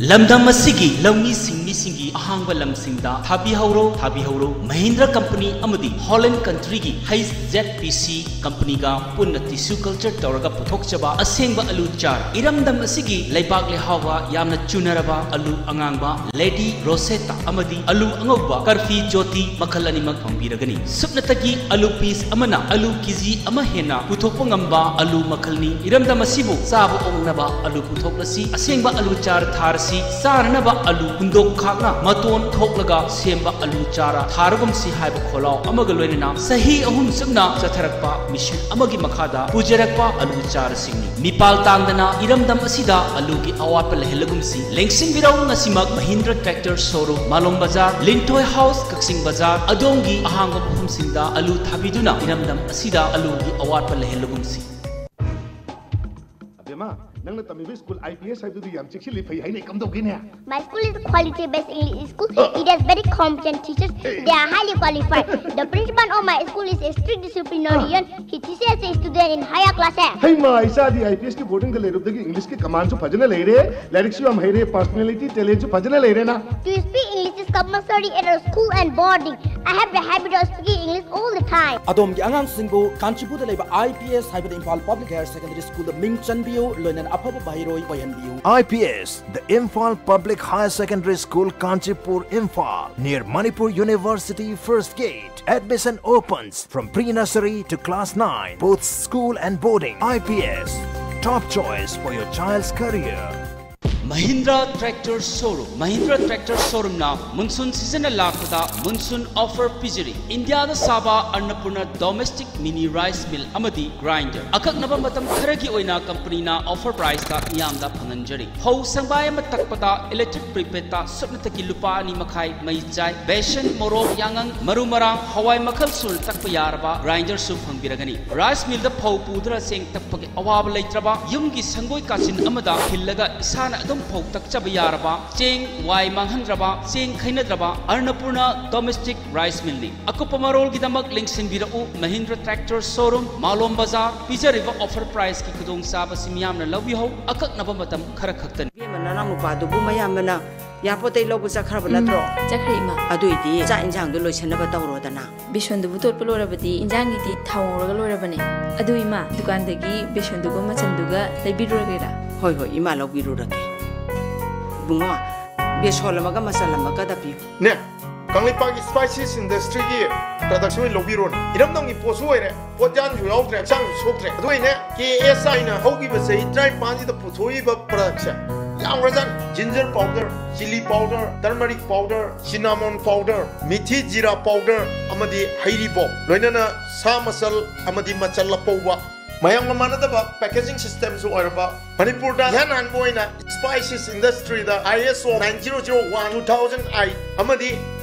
ꯂꯝꯗꯝ ꯑꯁꯤꯒꯤ ꯂꯧꯃꯤ ꯁꯤꯡꯃꯤꯁꯤꯡꯒꯤ ꯑꯍꯥꯡꯕ ꯂꯝꯁꯤꯡꯗ ꯊꯥꯕꯤꯍꯧꯔꯣ, ꯊꯥꯕꯤꯍꯧꯔꯣ꯫ ꯃꯍꯤꯟꯗ꯭ꯔ ꯀꯝꯄꯅꯤ ꯑꯃꯗꯤ ꯍꯣꯂꯦꯟ ꯀꯟꯇ꯭ꯔꯤꯒꯤ ꯍꯩꯆ ꯖꯦꯠ ꯄꯤ ꯁꯤ ꯀꯝꯄꯅꯤꯒ ꯄꯨꯟꯅ ꯇꯤꯁꯨ ꯀꯜꯆꯔ ꯇꯧꯔꯒ ꯄꯨꯊꯣꯛꯆꯕ ꯑꯁꯦꯡꯕ ꯑꯂꯨ ꯆꯥꯔ꯫ ꯏꯔꯝꯗꯝ ꯑꯁꯤꯒꯤ ꯂꯩꯕꯥꯛ ꯂꯩꯍꯥꯎꯒ ꯌꯥꯝꯅ ꯆꯨꯅꯔꯕ ꯑꯂꯨ ꯑꯉꯥꯡꯕ, ꯂꯦꯗꯤ ꯔꯣꯁꯦꯇꯥ ꯑꯃꯗꯤ ꯑꯂꯨ ꯑꯉꯧꯕ ꯀꯔꯐꯤ ꯖꯣꯇꯤ ꯃꯈꯜ ꯑꯅꯤꯃꯛ ꯐꯪꯕꯤꯔꯒꯅꯤ꯫ ꯁꯨꯞꯅꯇꯒꯤ ꯑꯂꯨ ꯄꯤꯁ ꯑꯃꯅ ꯑꯂꯨ ꯀꯦꯖꯤ ꯑꯃ ꯍꯦꯟꯅ ꯄꯨꯊꯣꯛꯄ ꯉꯝꯕ ꯑꯂꯨ ꯃꯈꯜꯅꯤ꯫ ꯏꯔꯝꯗꯝ ꯑꯁꯤꯕꯨ ꯆꯥꯕ ꯑꯣꯛꯅꯕ ꯑꯂꯨ ꯄꯨꯊꯣꯛꯂꯁꯤ꯫ ꯑꯁꯦꯡꯕ ꯑꯂꯨ ꯆꯥꯔ ꯊꯥꯔꯁꯤ꯫ ꯆꯥꯅꯅꯕ ꯑꯂꯨ ꯍꯨꯟꯗꯣꯛ ꯈꯥꯛꯅ ꯃꯇꯣꯟ ꯊꯣꯛꯂꯒ ꯁꯦꯝꯕ ꯑꯂꯨ ꯆꯥꯔ ꯊꯥꯔꯒꯨꯝꯁꯤ ꯍꯥꯏꯕ ꯈꯣꯜꯂꯥꯎ ꯑꯃꯒ ꯂꯣꯏꯅꯅ ꯆꯍꯤ ꯑꯍꯨꯝ ꯆꯨꯞꯅ ꯆꯠꯊꯔꯛꯄ ꯃꯤꯁꯟ ꯑꯃꯒꯤ ꯃꯈꯥꯗ ꯄꯨꯖꯔꯛꯄ ꯑꯂꯨ ꯆꯥꯔꯁꯤꯡꯅꯤ꯫ ꯃꯤꯄꯥꯜ ꯇꯥꯡꯗꯅ ꯏꯔꯝꯗꯝ ꯑꯁꯤꯗ ꯑꯂꯨꯒꯤ ꯑꯋꯥꯠꯄ ꯂꯩꯍꯜꯂꯒꯨꯝꯁꯤ꯫ ꯂꯦꯡꯁꯤꯟꯕꯤꯔꯧ ꯉꯁꯤꯃꯛ ꯃꯍꯤꯟꯗ꯭ꯔ ꯇ꯭ꯔꯦꯛꯇꯔ ꯁꯣꯔꯨꯝ, ꯃꯥꯂꯣꯝ ꯕꯖꯥꯔ, ꯂꯤꯟꯊꯣꯏ ꯍꯥꯎꯁ, ꯀꯛꯆꯤꯡ ꯕꯖꯥꯔ, ꯑꯗꯣꯝꯒꯤ ꯑꯍꯥꯡꯕ ꯃꯐꯝꯁꯤꯡꯗ ꯑꯂꯨ ꯊꯥꯕꯤꯗꯨꯅ ꯏꯔꯝꯗꯝ ꯑꯁꯤꯗ ꯑꯂꯨꯒꯤ ꯑꯋꯥꯠꯄ ꯂꯩꯍꯜꯂꯒꯨꯝꯁꯤ꯫ ꯑꯕꯦꯝꯃ, ꯅꯪꯅ ꯇꯝꯃꯤꯕ ꯁ꯭ꯀꯨꯜ ꯑꯥꯏ ꯄꯤ ꯑꯦꯁ ꯍꯥꯏꯕꯗꯨꯗꯤ ꯌꯥꯝ ꯆꯦꯛꯁꯤꯜꯂꯤ, ꯐꯩ ꯍꯥꯏꯅ, ꯀꯝꯗꯧꯒꯦꯅꯦ? My school is a quality-based English school. It has very competent teachers. They are highly qualified. The principal of my school is a strict disciplinarian. He teaches the student in higher classes. ꯍꯩꯃꯥ, ꯏꯆꯥꯗꯤ I P ꯑꯦꯁꯀꯤ ꯕꯣꯔꯗꯤꯡꯗ ꯂꯩꯔꯨꯕꯗꯒꯤ ꯏꯪꯂꯤꯁꯀꯤ ꯀꯃꯥꯟꯁꯨ ꯐꯖꯅ ꯂꯩꯔꯦ, ꯂꯥꯏꯔꯤꯛꯁꯨ ꯌꯥꯝ ꯍꯩꯔꯦ, personality, ꯇꯦꯂꯦꯟꯁꯨ ꯐꯖꯅ ꯂꯩꯔꯦꯅ꯫ To speak English is compulsory at our school and boarding. I have the habit of speaking English all the time. ꯑꯗꯣꯝꯒꯤ ꯑꯉꯥꯡꯁꯤꯡꯕꯨ ꯀꯥꯟꯆꯤꯄꯨꯔꯗ ꯂꯩꯕ ꯑꯥꯏ ꯄꯤ ꯑꯦꯁ ꯍꯥꯏꯕꯗꯤ ꯏꯝꯐꯥꯜ ꯄꯕ꯭ꯂꯤꯛ ꯍꯥꯌꯔ ꯁꯦꯀꯦꯟꯗꯔꯤ ꯁ꯭ꯀꯨꯜꯗ ꯃꯤꯡ ꯆꯟꯕꯤꯌꯨ, ꯂꯣꯏꯅꯅ ꯑꯐꯕ ꯃꯍꯩꯔꯣꯏ ꯑꯣꯏꯍꯟꯕꯤꯌꯨ꯫ I P S, the Imphal Public Higher Secondary School, Kanchipur, Imphal, near Manipur University, First Gate. Admission opens from pre-nursery to class nine, both school and boarding. I P S, top choice for your child's career. Mahindra Tractor Showroom. Mahindra Tractor Showroomꯅ monsoon seasonꯅ ꯂꯥꯛꯄꯗ monsoon offer ꯄꯤꯖꯔꯤ꯫ ꯏꯟꯗꯤꯌꯥꯗ ꯁꯥꯕ ꯑꯟꯅꯄꯨꯔꯅꯥ domestic mini rice mill ꯑꯃꯗꯤ grinder ꯑꯀꯛꯅꯕ ꯃꯇꯝ ꯈꯔꯒꯤ ꯑꯣꯏꯅ ꯀꯝꯄꯅꯤꯅ offer priceꯇ ꯃꯤꯌꯥꯝꯗ ꯐꯪꯍꯟꯖꯔꯤ꯫ ꯐꯧ ꯁꯪꯕꯥꯏ ꯑꯃ ꯇꯛꯄꯗ electric preparedꯇ ꯁꯨꯞꯅꯇꯒꯤ ꯂꯨꯄꯥ ꯑꯅꯤ ꯃꯈꯥꯏ ꯃꯩ ꯆꯥꯏ꯫ ꯕꯦꯁꯟ, ꯃꯣꯔꯣꯛ, ꯌꯥꯉꯪ, ꯃꯔꯨ ꯃꯔꯥꯡ, ꯍꯋꯥꯏ ꯃꯈꯜ ꯁꯨꯅ ꯇꯛꯄ ꯌꯥꯔꯕ grinderꯁꯨ ꯐꯪꯕꯤꯔꯒꯅꯤ꯫ Rice millꯗ ꯐꯧ ꯄꯨꯗꯨꯅ ꯆꯦꯡ ꯇꯛꯄꯒꯤ ꯑꯋꯥꯕ ꯂꯩꯇ꯭ꯔꯕ, ꯌꯨꯝꯒꯤ ꯁꯪꯒꯣꯏ ꯀꯥꯆꯤꯟ ꯑꯃꯗ ꯈꯤꯜꯂꯒ ꯏꯁꯥꯅ ꯑꯗꯨꯝ ꯐꯧ ꯇꯛꯆꯕ ꯌꯥꯔꯕ, ꯆꯦꯡ ꯋꯥꯏ ꯃꯥꯡꯍꯟꯗ꯭ꯔꯕ, ꯆꯦꯡ ꯈꯩꯅꯗ꯭ꯔꯕ ꯑꯟꯅꯄꯨꯔꯅꯥ domestic rice millꯅꯤ꯫ ꯑꯀꯨꯞꯄ ꯃꯔꯣꯜꯒꯤꯗꯃꯛ ꯂꯦꯡꯁꯤꯟꯕꯤꯔꯛꯎ Mahindra Tractor Showroom, ꯃꯥꯂꯣꯝ ꯕꯖꯥꯔ꯫ ꯄꯤꯖꯔꯤꯕ offer priceꯀꯤ ꯈꯨꯗꯣꯡꯆꯥꯕꯁꯤ ꯃꯤꯌꯥꯝꯅ ꯂꯧꯕꯤꯍꯧ, ꯑꯀꯛꯅꯕ ꯃꯇꯝ ꯈꯔ ꯈꯛꯇꯅꯤ꯫ ꯏꯕꯦꯝꯃ, ꯅꯅꯥꯎ ꯅꯨꯄꯥꯗꯨꯕꯨ ꯃꯌꯥꯝꯕꯅ airportꯇꯩ ꯂꯧꯕ ꯆꯠꯈ꯭ꯔꯕ ꯎꯝ, ꯅꯠꯇ꯭ꯔꯣ? ꯆꯠꯈ꯭ꯔꯦ, ꯏꯃꯥ꯫ ꯑꯗꯨꯏꯗꯤ ꯆꯥꯛ ꯏꯟꯖꯥꯡꯗꯣ ꯂꯣꯏꯁꯟꯅꯕ ꯇꯧꯔꯣꯗꯅ꯫ ꯕꯦꯁꯣꯟꯗꯨꯕꯨ ꯇꯣꯠꯄ ꯂꯣꯏꯔꯕꯗꯤ ꯏꯟꯖꯥꯡꯒꯤꯗꯤ ꯊꯥꯎ ꯉꯧꯔꯒ ꯂꯣꯏꯔꯕꯅꯦ꯫ ꯑꯗꯨ ꯏꯃꯥ, ꯗꯨꯀꯥꯟꯗꯒꯤ ꯕꯦꯁꯣꯟꯗꯨꯒ ꯃꯆꯟꯗꯨꯒ ꯂꯩꯕꯤꯔꯨꯔꯒꯦꯔꯥ? ꯍꯣꯏ, ꯍꯣꯏ, ꯏꯃꯥ ꯂꯧꯕꯤꯔꯨꯔꯒꯦ꯫ ꯏꯕꯨꯡꯉꯣ, ꯕꯦꯁꯣꯟ ꯑꯃꯒ ꯃꯆꯜ ꯑꯃꯒꯗ ꯄꯤꯌꯨ꯫ ꯅꯦ, ꯀꯪꯂꯩꯄꯥꯛꯀꯤ spices industryꯒꯤ productꯁꯤ ꯑꯣꯏꯅ ꯂꯧꯕꯤꯔꯣꯅꯦ꯫ ꯏꯔꯝꯗꯝꯒꯤ ꯄꯣꯠꯁꯨ ꯑꯣꯏꯔꯦ, ꯄꯣꯠꯌꯥꯟꯁꯨ ꯌꯥꯎꯗ꯭ꯔꯦ, ꯍꯛꯆꯥꯡꯁꯨ ꯁꯣꯛꯇ꯭ꯔꯦ꯫ ꯑꯗꯨ ꯑꯣꯏꯅꯦ, KSIꯅ ꯍꯧꯈꯤꯕ ꯆꯍꯤ ꯇꯔꯥꯅꯤꯄꯥꯟꯁꯤꯗ ꯄꯨꯊꯣꯛꯏꯕ productꯁꯦ ꯌꯥꯝꯈ꯭ꯔꯖꯥꯠꯅꯤ꯫ Ginger powder, chilli powder, turmeric powder, cinnamon powder, ꯃꯤꯊꯤ ꯖꯤꯔꯥ powder ꯑꯃꯗꯤ ꯍꯩꯔꯤꯕꯣꯞ, ꯂꯣꯏꯅꯅ ꯁꯥ ꯃꯆꯜ ꯑꯃꯗꯤ ꯃꯆꯜ ꯑꯄꯧꯕ, ꯃꯌꯥꯝꯒ ꯃꯥꯟꯅꯗꯕ packaging systemꯁꯨ ꯑꯣꯏꯔꯕ, ꯃꯅꯤꯄꯨꯔꯗ ꯏꯍꯥꯟ ꯍꯥꯟꯕ ꯑꯣꯏꯅ spices industryꯗ ISO nine zero zero one two thousand eight ꯑꯃꯗꯤ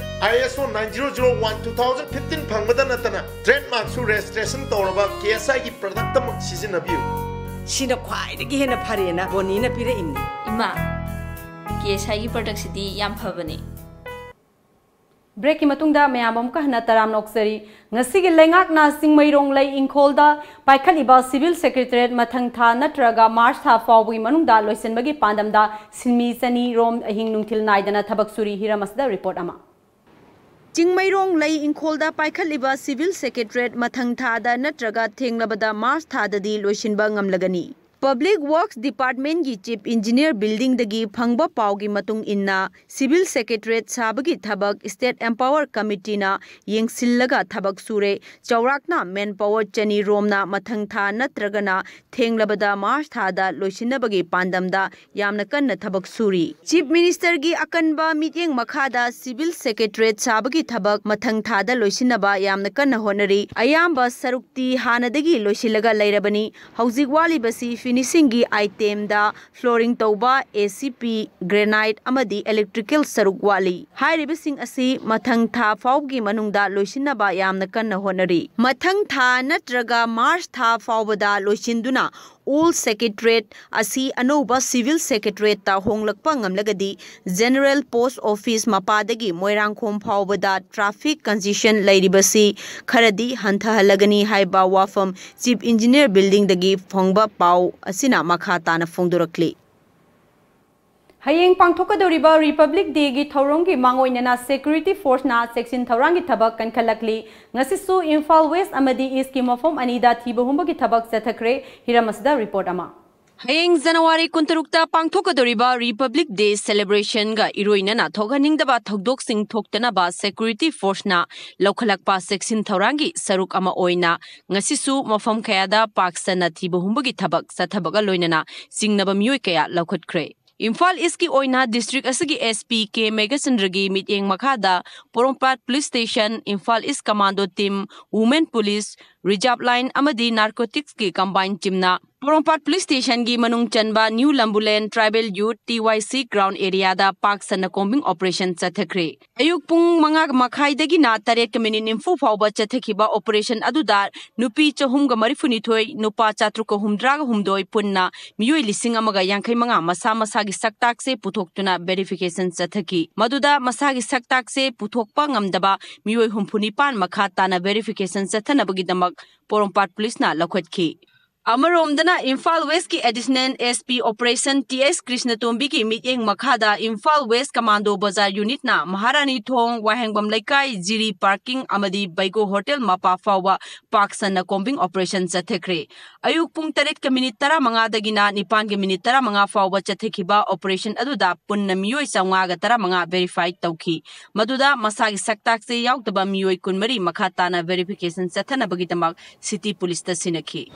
ISO nine zero zero one two thousand fifteen ꯐꯪꯕꯗ ꯅꯠꯇꯅ trademarkꯁꯨ registration ꯇꯧꯔꯕ KSIꯒꯤ product ꯑꯃ ꯁꯤꯖꯤꯟꯅꯕꯤꯌꯨ꯫ ꯁꯤꯅ ꯈ꯭ꯋꯥꯏꯗꯒꯤ ꯍꯦꯟꯅ ꯐꯔꯦꯅ ꯕꯣꯅꯤꯅ ꯄꯤꯔꯛꯏꯝꯅꯤ꯫ ꯏꯃꯥ, KSIꯒꯤ productꯁꯤꯗꯤ ꯌꯥꯝ ꯐꯕꯅꯦ꯫ Breakꯀꯤ ꯃꯇꯨꯡꯗ ꯃꯌꯥꯝ ꯑꯃꯨꯛꯀ ꯍꯟꯅ ꯇꯔꯥꯝꯅ ꯑꯣꯛꯆꯔꯤ꯫ ꯉꯁꯤꯒꯤ ꯂꯩꯉꯥꯛꯅ ꯆꯤꯡꯃꯩꯔꯣꯡ ꯂꯩ ꯏꯪꯈꯣꯜꯗ ꯄꯥꯏꯈꯠꯂꯤꯕ civil secretariat ꯃꯊꯪ ꯊꯥ ꯅꯠꯇ꯭ꯔꯒ March ꯊꯥ ꯐꯥꯎꯕꯒꯤ ꯃꯅꯨꯡꯗ ꯂꯣꯏꯁꯤꯟꯕꯒꯤ ꯄꯥꯟꯗꯝꯗ ꯁꯤꯟꯃꯤ ꯆꯅꯤ ꯔꯣꯝ ꯑꯍꯤꯡ ꯅꯨꯡꯊꯤꯜ ꯅꯥꯏꯗꯅ ꯊꯕꯛ ꯁꯨꯔꯤ꯫ ꯍꯤꯔꯝ ꯑꯁꯤꯗ report ꯑꯃ꯫ ꯆꯤꯡꯃꯩꯔꯣꯡ ꯂꯩ ꯏꯪꯈꯣꯜꯗ ꯄꯥꯏꯈꯠꯂꯤꯕ civil secretariat ꯃꯊꯪ ꯊꯥꯗ ꯅꯠꯇ꯭ꯔꯒ ꯊꯦꯡꯂꯕꯗ March ꯊꯥꯗꯗꯤ ꯂꯣꯏꯁꯤꯟꯕ ꯉꯝꯂꯒꯅꯤ꯫ Public Works Department ꯒꯤ Chief Engineer Building ꯗꯒꯤ ꯐꯪꯕ ꯄꯥꯎꯒꯤ ꯃꯇꯨꯡ ꯏꯟꯅ, Civil Secretariat ꯁꯥꯕꯒꯤ ꯊꯕꯛ State Empower Committee ꯅ ꯌꯦꯡꯁꯤꯜꯂꯒ ꯊꯕꯛ ꯁꯨꯔꯦ꯫ ꯆꯥꯎꯔꯥꯛꯅ manpower ꯆꯅꯤ ꯔꯣꯝꯅ ꯃꯊꯪ ꯊꯥ ꯅꯠꯇ꯭ꯔꯒꯅ ꯊꯦꯡꯂꯕꯗ March ꯊꯥꯗ ꯂꯣꯏꯁꯤꯟꯅꯕꯒꯤ ꯄꯥꯟꯗꯝꯗ ꯌꯥꯝꯅ ꯀꯟꯅ ꯊꯕꯛ ꯁꯨꯔꯤ꯫ Chief Minister ꯒꯤ ꯑꯀꯟꯕ ꯃꯤꯠꯌꯦꯡ ꯃꯈꯥꯗ Civil Secretariat ꯁꯥꯕꯒꯤ ꯊꯕꯛ ꯃꯊꯪ ꯊꯥꯗ ꯂꯣꯏꯁꯤꯟꯅꯕ ꯌꯥꯝꯅ ꯀꯟꯅ ꯍꯣꯠꯅꯔꯤ꯫ ꯑꯌꯥꯝꯕ ꯁꯔꯨꯛꯇꯤ ꯍꯥꯟꯅꯗꯒꯤ ꯂꯣꯏꯁꯤꯜꯂꯒ ꯂꯩꯔꯕꯅꯤ꯫ ꯍꯧꯖꯤꯛ ꯋꯥꯠꯂꯤꯕꯁꯤ finishing ꯒꯤ item ꯗ flooring ꯇꯧꯕ, A C P, granite ꯑꯃꯗꯤ electrical ꯁꯔꯨꯛ ꯋꯥꯠꯂꯤ꯫ ꯍꯥꯏꯔꯤꯕꯁꯤꯡ ꯑꯁꯤ ꯃꯊꯪ ꯊꯥ ꯐꯥꯎꯕꯒꯤ ꯃꯅꯨꯡꯗ ꯂꯣꯏꯁꯤꯟꯅꯕ ꯌꯥꯝꯅ ꯀꯟꯅ ꯍꯣꯠꯅꯔꯤ꯫ ꯃꯊꯪ ꯊꯥ ꯅꯠꯇ꯭ꯔꯒ March ꯊꯥ ꯐꯥꯎꯕꯗ ꯂꯣꯏꯁꯤꯟꯗꯨꯅ old Secretariat ꯑꯁꯤ ꯑꯅꯧꯕ Civil Secretariat ꯇ ꯍꯣꯡꯂꯛꯄ ꯉꯝꯂꯒꯗꯤ, General Post Office ꯃꯄꯥꯗꯒꯤ ꯃꯣꯏꯔꯥꯡꯈꯣꯝ ꯐꯥꯎꯕꯗ traffic congestion ꯂꯩꯔꯤꯕꯁꯤ ꯈꯔꯗꯤ ꯍꯟꯊꯍꯜꯂꯒꯅꯤ ꯍꯥꯏꯕ ꯋꯥꯐꯝ Chief Engineer Building ꯗꯒꯤ ꯐꯪꯕ ꯄꯥꯎ ꯑꯁꯤꯅ ꯃꯈꯥ ꯇꯥꯅ ꯐꯣꯡꯗꯣꯔꯛꯂꯤ꯫ ꯍꯌꯦꯡ ꯄꯥꯡꯊꯣꯛꯀꯗꯧꯔꯤꯕ Republic Day ꯒꯤ ꯊꯧꯔꯝꯒꯤ ꯃꯥꯡꯑꯣꯏꯅꯅ Security Force ꯅ ꯆꯦꯛꯁꯤꯟ ꯊꯧꯔꯥꯡꯒꯤ ꯊꯕꯛ ꯀꯟꯈꯠꯂꯛꯂꯤ꯫ ꯉꯁꯤꯁꯨ ꯏꯝꯐꯥꯜ West ꯑꯃꯗꯤ East ꯀꯤ ꯃꯐꯝ ꯑꯅꯤꯗ ꯊꯤꯕ ꯍꯨꯝꯕꯒꯤ ꯊꯕꯛ ꯆꯠꯊꯈ꯭ꯔꯦ꯫ ꯍꯤꯔꯝ ꯑꯁꯤꯗ report ꯑꯃ꯫ ꯍꯌꯦꯡ January ꯀꯨꯟꯇꯔꯨꯛꯇ ꯄꯥꯡꯊꯣꯛꯀꯗꯧꯔꯤꯕ Republic Day celebration ꯒ ꯏꯔꯣꯏꯅꯅ ꯊꯣꯛꯍꯟꯅꯤꯡꯗꯕ ꯊꯧꯗꯣꯛꯁꯤꯡ ꯊꯣꯛꯇꯅꯕ Security Force ꯅ ꯂꯧꯈꯠꯂꯛꯄ ꯆꯦꯛꯁꯤꯟ ꯊꯧꯔꯥꯡꯒꯤ ꯁꯔꯨꯛ ꯑꯃ ꯑꯣꯏꯅ ꯉꯁꯤꯁꯨ ꯃꯐꯝ ꯀꯌꯥꯗ ꯄꯥꯛ ꯁꯟꯅ ꯊꯤꯕ ꯍꯨꯝꯕꯒꯤ ꯊꯕꯛ ꯆꯠꯊꯕꯒ ꯂꯣꯏꯅꯅ ꯆꯤꯡꯅꯕ ꯃꯤꯑꯣꯏ ꯀꯌꯥ ꯂꯧꯈꯠꯈ꯭ꯔꯦ꯫ ꯏꯝꯐꯥꯜ East ꯀꯤ ꯑꯣꯏꯅ district ꯑꯁꯤꯒꯤ S P ꯀꯦ ꯃꯦꯘꯆꯟꯗ꯭ꯔꯒꯤ ꯃꯤꯠꯌꯦꯡ ꯃꯈꯥꯗ ꯄꯣꯔꯣꯝꯄꯥꯠ Police Station, Imphal East Commando Team, Women Police, Reserve Line ꯑꯃꯗꯤ Narcotics ꯀꯤ combine team ꯅ ꯄꯣꯔꯣꯝꯄꯥꯠ Police Station ꯒꯤ ꯃꯅꯨꯡ ꯆꯟꯕ New Lambulen Tribal Youth T Y C ground area ꯗ ꯄꯥꯛ ꯁꯟꯅ combing operation ꯆꯠꯊꯈ꯭ꯔꯦ꯫ ꯑꯌꯨꯛ ꯄꯨꯡ ꯃꯉꯥ ꯃꯈꯥꯏꯗꯒꯤꯅ ꯇꯔꯦꯠꯀ minute ꯅꯤꯐꯨ ꯐꯥꯎꯕ ꯆꯠꯊꯈꯤꯕ operation ꯑꯗꯨꯗ ꯅꯨꯄꯤ ꯆꯍꯨꯝꯒ ꯃꯔꯤꯐꯨꯅꯤꯊꯣꯏ, ꯅꯨꯄꯥ ꯆꯥꯇ꯭ꯔꯨꯛꯀ ꯍꯨꯝꯗ꯭ꯔꯥꯒ ꯍꯨꯝꯗꯣꯏ, ꯄꯨꯟꯅ ꯃꯤꯑꯣꯏ ꯂꯤꯁꯤꯡ ꯑꯃꯒ ꯌꯥꯡꯈꯩ ꯃꯉꯥ ꯃꯁꯥ ꯃꯁꯥꯒꯤ ꯁꯛꯇꯥꯛꯁꯦ ꯄꯨꯊꯣꯛꯇꯨꯅ verification ꯆꯠꯊꯈꯤ꯫ ꯃꯗꯨꯗ ꯃꯁꯥꯒꯤ ꯁꯛꯇꯥꯛꯁꯦ ꯄꯨꯊꯣꯛꯄ ꯉꯝꯗꯕ ꯃꯤꯑꯣꯏ ꯍꯨꯝꯐꯨ ꯅꯤꯄꯥꯟ ꯃꯈꯥ ꯇꯥꯅ verification ꯆꯠꯊꯅꯕꯒꯤꯗꯃꯛ ꯄꯣꯔꯣꯝꯄꯥꯠ Police ꯅ ꯂꯧꯈꯠꯈꯤ꯫ ꯑꯃꯔꯣꯝꯗꯅ ꯏꯝꯐꯥꯜ ꯋꯦꯁꯀꯤ additional S P operation T S ꯀ꯭ꯔꯤꯁꯅꯇꯣꯝꯕꯤꯒꯤ ꯃꯤꯠꯌꯦꯡ ꯃꯈꯥꯗ ꯏꯝꯐꯥꯜ ꯋꯦꯁ ꯀꯃꯥꯟꯗꯣ ꯕꯖꯥꯔ ꯌꯨꯅꯤꯠꯅ ꯃꯍꯥꯔꯥꯅꯤ ꯊꯣꯡ, ꯋꯥꯍꯦꯡꯕꯝ ꯂꯩꯀꯥꯏ, ꯖꯤꯔꯤ ꯄꯥꯔꯀꯤꯡ ꯑꯃꯗꯤ ꯕꯩꯒꯣ ꯍꯣꯇꯦꯜ ꯃꯄꯥ ꯐꯥꯎꯕ ꯄꯥꯛ ꯁꯟꯅ ꯀꯣꯝꯕꯤꯡ ꯑꯣꯄꯔꯦꯁꯟ ꯆꯠꯊꯈ꯭ꯔꯦ꯫ ꯑꯌꯨꯛ ꯄꯨꯡ ꯇꯔꯦꯠꯀ ꯃꯤꯅꯤꯠ ꯇꯔꯥꯃꯉꯥꯗꯒꯤꯅ ꯅꯤꯄꯥꯟꯒ ꯃꯤꯅꯤꯠ ꯇꯔꯥꯃꯉꯥ ꯐꯥꯎꯕ ꯆꯠꯊꯈꯤꯕ ꯑꯣꯄꯔꯦꯁꯟ ꯑꯗꯨꯗ ꯄꯨꯟꯅ ꯃꯤꯑꯣꯏ ꯆꯥꯝꯃꯉꯥꯒ ꯇꯔꯥꯃꯉꯥ ꯚꯦꯔꯤꯐꯥꯏ ꯇꯧꯈꯤ꯫ ꯃꯗꯨꯗ ꯃꯁꯥꯒꯤ ꯁꯛꯇꯥꯛꯁꯦ ꯌꯥꯎꯗꯕ ꯃꯤꯑꯣꯏ ꯀꯨꯟꯃꯔꯤ ꯃꯈꯥ ꯇꯥꯅ ꯚꯦꯔꯤꯐꯤꯀꯦꯁꯟ ꯆꯠꯊꯅꯕꯒꯤꯗꯃꯛ ꯁꯤꯇꯤ ꯄꯨꯂꯤꯁꯇ ꯁꯤꯟꯅꯈꯤ꯫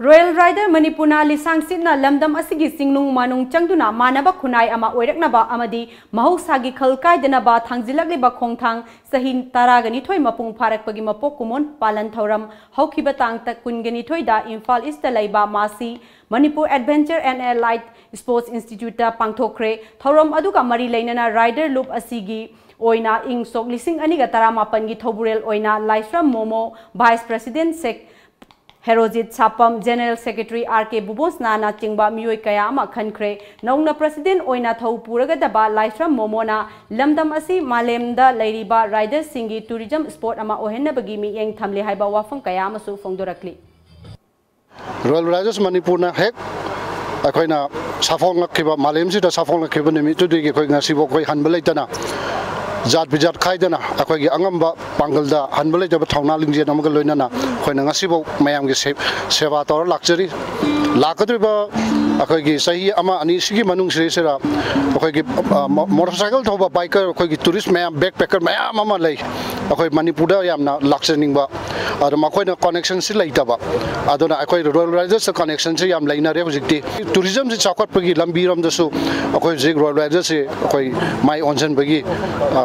ꯔꯣꯌꯦꯜ ꯔꯥꯏꯗꯔ ꯃꯅꯤꯄꯨꯔꯅ ꯂꯤꯁꯥꯡꯁꯤꯠꯅ ꯂꯝꯗꯝ ꯑꯁꯤꯒꯤ ꯆꯤꯡꯅꯨꯡ ꯃꯥꯅꯨꯡ ꯆꯪꯗꯨꯅ ꯃꯥꯟꯅꯕ ꯈꯨꯟꯅꯥꯏ ꯑꯃ ꯑꯣꯏꯔꯛꯅꯕ ꯑꯃꯗꯤ ꯃꯍꯧꯁꯥꯒꯤ ꯈꯜ ꯀꯥꯏꯗꯅꯕ ꯊꯥꯡꯖꯤꯜꯂꯛꯂꯤꯕ ꯈꯣꯡꯊꯥꯡ ꯆꯍꯤ ꯇꯔꯥꯒ ꯅꯤꯊꯣꯏ ꯃꯄꯨꯡ ꯐꯥꯔꯛꯄꯒꯤ ꯃꯄꯣꯛ ꯀꯨꯝꯑꯣꯟ ꯄꯥꯂꯟ ꯊꯧꯔꯝ ꯍꯧꯈꯤꯕ ꯇꯥꯡ ꯀꯨꯟꯒ ꯅꯤꯊꯣꯏꯗ ꯏꯝꯐꯥꯜ ꯏꯁꯇ ꯂꯩꯕ ꯃꯥꯁꯤ ꯃꯅꯤꯄꯨꯔ ꯑꯦꯗꯚꯦꯟꯆꯔ ꯑꯦꯟ ꯑꯦꯂꯥꯏꯠ ꯁ꯭ꯄꯣꯔꯠꯁ ꯏꯟꯁꯇꯤꯇ꯭ꯌꯨꯠꯇ ꯄꯥꯡꯊꯣꯛꯈ꯭ꯔꯦ꯫ ꯊꯧꯔꯝ ꯑꯗꯨꯒ ꯃꯔꯤ ꯂꯩꯅꯅ ꯔꯥꯏꯗꯔ ꯂꯨꯞ ꯑꯁꯤꯒꯤ ꯑꯣꯏꯅ ꯏꯪ ꯁꯣꯛ ꯂꯤꯁꯤꯡ ꯑꯅꯤꯒ ꯇꯔꯥꯃꯥꯄꯟꯒꯤ ꯊꯧꯕꯨꯔꯦꯜ ꯑꯣꯏꯅ ꯂꯥꯏꯁ꯭ꯔꯝ ꯃꯣꯃꯣ, ꯚꯥꯏꯁ ꯄ꯭ꯔꯦꯁꯤꯗꯦꯟꯠ ꯁꯦꯛ ꯍꯦꯔꯣꯖꯤꯠ ꯁꯥꯄꯝ, ꯖꯦꯅꯔꯦꯜ ꯁꯦꯀ꯭ꯔꯦꯇꯔꯤ ꯑꯥꯔ ꯀꯦ ꯕꯨꯕꯣꯁꯅꯥꯅ ꯆꯤꯡꯕ ꯃꯤꯑꯣꯏ ꯀꯌꯥ ꯑꯃ ꯈꯟꯈ꯭ꯔꯦ꯫ ꯅꯧꯅ ꯄ꯭ꯔꯦꯁꯤꯗꯦꯟꯠ ꯑꯣꯏꯅ ꯊꯧ ꯄꯨꯔꯒꯗꯕ ꯂꯥꯏꯁ꯭ꯔꯝ ꯃꯣꯃꯣꯅ ꯂꯝꯗꯝ ꯑꯁꯤ ꯃꯥꯂꯦꯝꯗ ꯂꯩꯔꯤꯕ ꯔꯥꯏꯗꯔꯁꯤꯡꯒꯤ ꯇꯨꯔꯤꯖꯝ ꯁ꯭ꯄꯣꯠ ꯑꯃ ꯑꯣꯏꯍꯟꯅꯕꯒꯤ ꯃꯤꯠꯌꯦꯡ ꯊꯝꯂꯦ ꯍꯥꯏꯕ ꯋꯥꯐꯝ ꯀꯌꯥ ꯑꯃꯁꯨ ꯐꯣꯡꯗꯣꯔꯛꯂꯤ꯫ ꯔꯣꯌꯦꯜ ꯔꯥꯏꯗꯔꯁ ꯃꯅꯤꯄꯨꯔꯅ ꯍꯦꯛ ꯑꯩꯈꯣꯏꯅ ꯁꯥꯐꯣꯡꯂꯛꯈꯤꯕ, ꯃꯥꯂꯦꯝꯁꯤꯗ ꯁꯥꯐꯣꯡꯂꯛꯈꯤꯕ ꯅꯨꯃꯤꯠꯇꯨꯗꯒꯤ ꯑꯩꯈꯣꯏ ꯉꯁꯤꯐꯥꯎ ꯑꯩꯈꯣꯏ ꯍꯟꯕ ꯂꯩꯇꯅ, ꯖꯥꯠ ꯕꯤꯖꯥꯠ ꯈꯥꯏꯗꯅ, ꯑꯩꯈꯣꯏꯒꯤ ꯑꯉꯝꯕ ꯄꯥꯡꯒꯜꯗ ꯍꯟꯕ ꯂꯩꯇꯕ ꯊꯧꯅꯥ ꯂꯤꯡꯖꯦꯜ ꯑꯃꯒ ꯂꯣꯏꯅꯅ ꯑꯩꯈꯣꯏꯅ ꯉꯁꯤꯐꯥꯎ ꯃꯌꯥꯝꯒꯤ ꯁꯦ-, ꯁꯦꯕꯥ ꯇꯧꯔ ꯂꯥꯛꯆꯔꯤ꯫ ꯂꯥꯛꯀꯗꯧꯔꯤꯕ ꯑꯩꯈꯣꯏꯒꯤ ꯆꯍꯤ ꯑꯃ ꯑꯅꯤ ꯁꯤꯒꯤ ꯃꯅꯨꯡꯁꯤꯗꯩꯁꯤꯗ ꯑꯩꯈꯣꯏꯒꯤ, ꯑ, ꯃꯣ-, ꯃꯣꯇꯣꯔꯁꯥꯏꯀꯜ ꯊꯧꯕ ꯕꯥꯏꯀꯔ, ꯑꯩꯈꯣꯏꯒꯤ ꯇꯨꯔꯤꯁ ꯃꯌꯥꯝ, ꯕꯦꯛꯄꯦꯀꯔ ꯃꯌꯥꯝ ꯑꯃ ꯂꯩ꯫ ꯑꯩꯈꯣꯏ ꯃꯅꯤꯄꯨꯔꯗ ꯌꯥꯝꯅ ꯂꯥꯛꯆꯅꯤꯡꯕ, ꯑꯗꯣ ꯃꯈꯣꯏꯅ ꯀꯅꯦꯛꯁꯟꯁꯤ ꯂꯩꯇꯕ꯫ ꯑꯗꯨꯅ ꯑꯩꯈꯣꯏ ꯔꯣꯌꯦꯜ ꯔꯥꯏꯗꯔꯁꯇ ꯀꯅꯦꯛꯁꯟꯁꯤ ꯌꯥꯝ ꯂꯩꯅꯔꯦ ꯍꯧꯖꯤꯛꯇꯤ꯫ ꯇꯨꯔꯤꯖꯝꯁꯤ ꯆꯥꯎꯈꯠꯄꯒꯤ ꯂꯝꯕꯤꯔꯣꯝꯗꯁꯨ ꯑꯩꯈꯣꯏ ꯍꯧꯖꯤꯛ ꯔꯣꯌꯦꯜ ꯔꯥꯏꯗꯔꯁꯁꯤ ꯑꯩꯈꯣꯏ ꯃꯥꯏ ꯑꯣꯟꯁꯤꯟꯕꯒꯤ, ꯑ,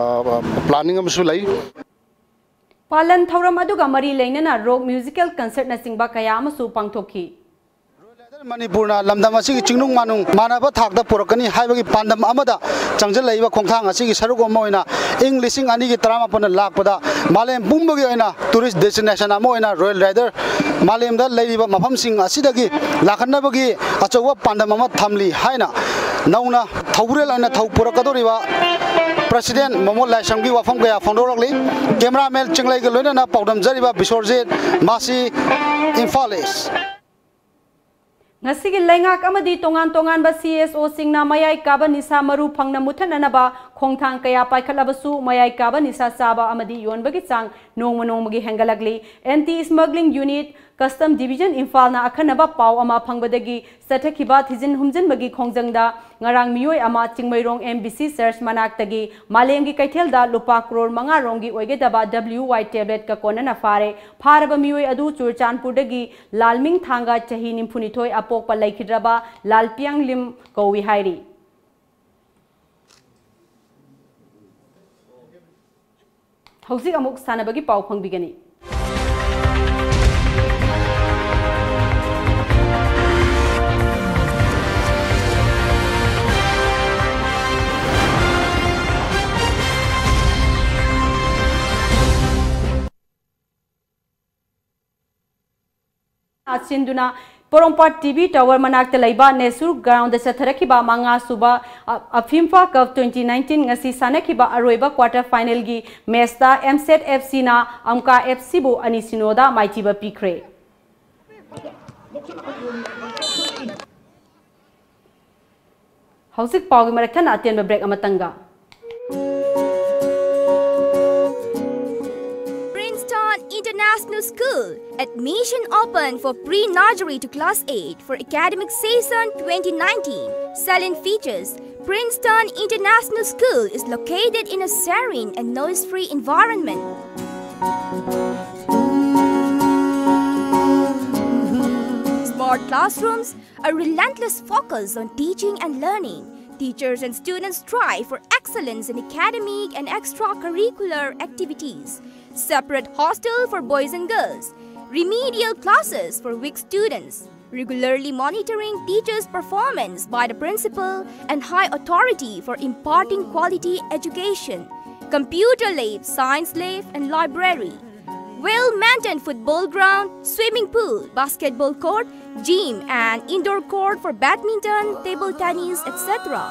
ꯄ꯭ꯂꯥꯅꯤꯡ ꯑꯃꯁꯨ ꯂꯩ꯫ ꯄꯥꯂꯟ ꯊꯧꯔꯝ ꯑꯗꯨꯒ ꯃꯔꯤ ꯂꯩꯅꯅ ꯔꯣꯛ ꯃ꯭ꯌꯨꯖꯤꯀꯦꯜ ꯀꯟꯁꯔꯠꯅꯆꯤꯡꯕ ꯀꯌꯥ ꯑꯃꯁꯨ ꯄꯥꯡꯊꯣꯛꯈꯤ꯫ ꯃꯅꯤꯄꯨꯔꯅ ꯂꯝꯗꯝ ꯑꯁꯤꯒꯤ ꯆꯤꯡꯅꯨꯡ ꯃꯥꯅꯨꯡ ꯃꯥꯟꯅꯕ ꯊꯥꯛꯇ ꯄꯨꯔꯛꯀꯅꯤ ꯍꯥꯏꯕꯒꯤ ꯄꯥꯟꯗꯝ ꯑꯃꯗ ꯆꯪꯁꯤꯜꯂꯛꯏꯕ ꯈꯣꯡꯊꯥꯡ ꯑꯁꯤꯒꯤ ꯁꯔꯨꯛ ꯑꯃ ꯑꯣꯏꯅ ꯏꯪ ꯂꯤꯁꯤꯡ ꯑꯅꯤꯒꯤ ꯇꯔꯥꯃꯥꯄꯟꯗ ꯂꯥꯛꯄꯗ ꯃꯥꯂꯦꯝ ꯄꯨꯝꯕꯒꯤ ꯑꯣꯏꯅ ꯇꯨꯔꯤꯁ ꯗꯦꯁꯇꯤꯅꯦꯁꯟ ꯑꯃ ꯑꯣꯏꯅ ꯔꯣꯌꯦꯜ ꯔꯥꯏꯗꯔ ꯃꯥꯂꯦꯝꯗ ꯂꯩꯔꯤꯕ ꯃꯐꯝꯁꯤꯡ ꯑꯁꯤꯗꯒꯤ ꯂꯥꯛꯍꯟꯅꯕꯒꯤ ꯑꯆꯧꯕ ꯄꯥꯟꯗꯝ ꯑꯃ ꯊꯝꯂꯤ ꯍꯥꯏꯅ ꯅꯧꯅ ꯊꯧꯕꯨꯔꯦꯜ ꯑꯣꯏꯅ ꯊꯧ ꯄꯨꯔꯛꯀꯗꯧꯔꯤꯕ ꯄ꯭ꯔꯁꯤꯗꯦꯟ ꯃꯣꯃꯣꯟ ꯂꯥꯏꯁ꯭ꯔꯝꯒꯤ ꯋꯥꯐꯝ ꯀꯌꯥ ꯐꯣꯡꯗꯣꯔꯛꯂꯤ꯫ ꯀꯦꯃꯦꯔꯥꯃꯦꯟ ꯆꯤꯡꯂꯩꯒ ꯂꯣꯏꯅꯅ ꯄꯥꯎꯗꯝꯖꯔꯤꯕ ꯕꯤꯁ꯭ꯋꯔꯖꯤꯠ, ꯃꯥꯁꯤ, ꯏꯝꯐꯥꯜ ꯏꯁ꯭ꯠ꯫ ꯉꯁꯤꯒꯤ ꯂꯩꯉꯥꯛ ꯑꯃꯗꯤ ꯇꯣꯉꯥꯟ ꯇꯣꯉꯥꯟꯕ ꯁꯤ ꯑꯦꯁ ꯑꯣꯁꯤꯡꯅ ꯃꯌꯥꯏ ꯀꯥꯕ ꯅꯤꯁꯥ ꯃꯔꯨ ꯐꯪꯅ ꯃꯨꯠꯊꯠꯅꯅꯕ ꯈꯣꯡꯊꯥꯡ ꯀꯌꯥ ꯄꯥꯏꯈꯠꯂꯕꯁꯨ, ꯃꯌꯥꯏ ꯀꯥꯕ ꯅꯤꯁꯥ ꯆꯥꯕ ꯑꯃꯗꯤ ꯌꯣꯟꯕꯒꯤ ꯆꯥꯡ ꯅꯣꯡꯃ ꯅꯣꯡꯃꯒꯤ ꯍꯦꯟꯒꯠꯂꯛꯂꯤ꯫ ꯑꯦꯟꯇꯤ ꯁ꯭ꯃꯒ꯭ꯂꯤꯡ ꯌꯨꯅꯤꯠ, ꯀꯁꯇꯝ ꯗꯤꯕꯤꯖꯟ ꯏꯝꯐꯥꯜꯅ ꯑꯈꯟꯅꯕ ꯄꯥꯎ ꯑꯃ ꯐꯪꯕꯗꯒꯤ ꯆꯠꯊꯈꯤꯕ ꯊꯤꯖꯤꯟ ꯍꯨꯝꯖꯤꯟꯕꯒꯤ ꯈꯣꯡꯖꯪꯗ ꯉꯔꯥꯡ ꯃꯤꯑꯣꯏ ꯑꯃ ꯆꯤꯡꯃꯩꯔꯣꯡ ꯑꯦꯝ ꯕꯤ ꯁꯤ ꯆꯔꯆ ꯃꯅꯥꯛꯇꯒꯤ ꯃꯥꯂꯦꯝꯒꯤ ꯀꯩꯊꯦꯜꯗ ꯂꯨꯄꯥ ꯀ꯭ꯔꯣꯔ ꯃꯉꯥ ꯔꯣꯝꯒꯤ ꯑꯣꯏꯒꯗꯕ ꯗꯕ꯭ꯂꯤꯌꯨ ꯋꯥꯏ ꯇꯦꯕ꯭ꯂꯦꯠꯀ ꯀꯣꯟꯅꯅ ꯐꯥꯔꯦ꯫ ꯐꯥꯔꯕ ꯃꯤꯑꯣꯏ ꯑꯗꯨ ꯆꯨꯔꯆꯥꯟꯄꯨꯔꯗꯒꯤ ꯂꯥꯜꯃꯤꯡ ꯊꯥꯡꯒ, ꯆꯍꯤ ꯅꯤꯐꯨꯅꯤꯊꯣꯏ, ꯑꯄꯣꯛꯄ ꯂꯩꯈꯤꯗ꯭ꯔꯕ ꯂꯥꯜꯄꯤꯌꯥꯡꯂꯤꯝ ꯀꯧꯏ ꯍꯥꯏꯔꯤ꯫ ꯍꯧꯖꯤꯛ ꯑꯃꯨꯛ ꯁꯥꯟꯅꯕꯒꯤ ꯄꯥꯎ ꯐꯪꯕꯤꯒꯅꯤ꯫ ꯁꯤꯟꯗꯨꯅ ꯄꯣꯔꯣꯝꯄꯥꯠ ꯇꯤ ꯚꯤ ꯇꯥꯋꯔ ꯃꯅꯥꯛꯇ ꯂꯩꯕ ꯅꯦꯁꯨꯔ ꯒ꯭ꯔꯥꯎꯟꯗ ꯆꯠꯊꯔꯛꯈꯤꯕ ꯃꯉꯥ ꯁꯨꯕ ꯑ-, ꯑꯐꯤꯝꯐꯥ ꯀꯞ ꯇ꯭ꯋꯦꯟꯇꯤ ꯅꯥꯏꯟꯇꯤꯟ ꯉꯁꯤ ꯁꯥꯟꯅꯈꯤꯕ ꯑꯔꯣꯏꯕ ꯀ꯭ꯋꯥꯇꯔ ꯐꯥꯏꯅꯦꯜꯒꯤ ꯃꯦꯆꯇ ꯑꯦꯝꯁꯦꯠ ꯑꯦꯐ ꯁꯤꯅ ꯑꯝꯀꯥ ꯑꯦꯐ ꯁꯤꯕꯨ ꯑꯅꯤ ꯁꯤꯅꯣꯗ ꯃꯥꯏꯊꯤꯕ ꯄꯤꯈ꯭ꯔꯦ꯫ ꯍꯧꯖꯤꯛ ꯄꯥꯎꯒꯤ ꯃꯔꯛ ꯊꯠꯅ ꯑꯇꯦꯟꯕ break ꯑꯃꯇꯪꯒ꯫ Princeton International School. Admission open for pre-nursery to class eight for academic season twenty nineteen. Salient features: Princeton International School is located in a serene and noise-free environment. Smart classrooms, a relentless focus on teaching and learning. Teachers and students strive for excellence in academic and extracurricular activities. Separate hostel for boys and girls. Remedial classes for weak students. Regularly monitoring teachers' performance by the principal and high authority for imparting quality education. Computer lab, science lab, and library. Well-maintained football ground, swimming pool, basketball court, gym and indoor court for badminton, table tennis, et cetera.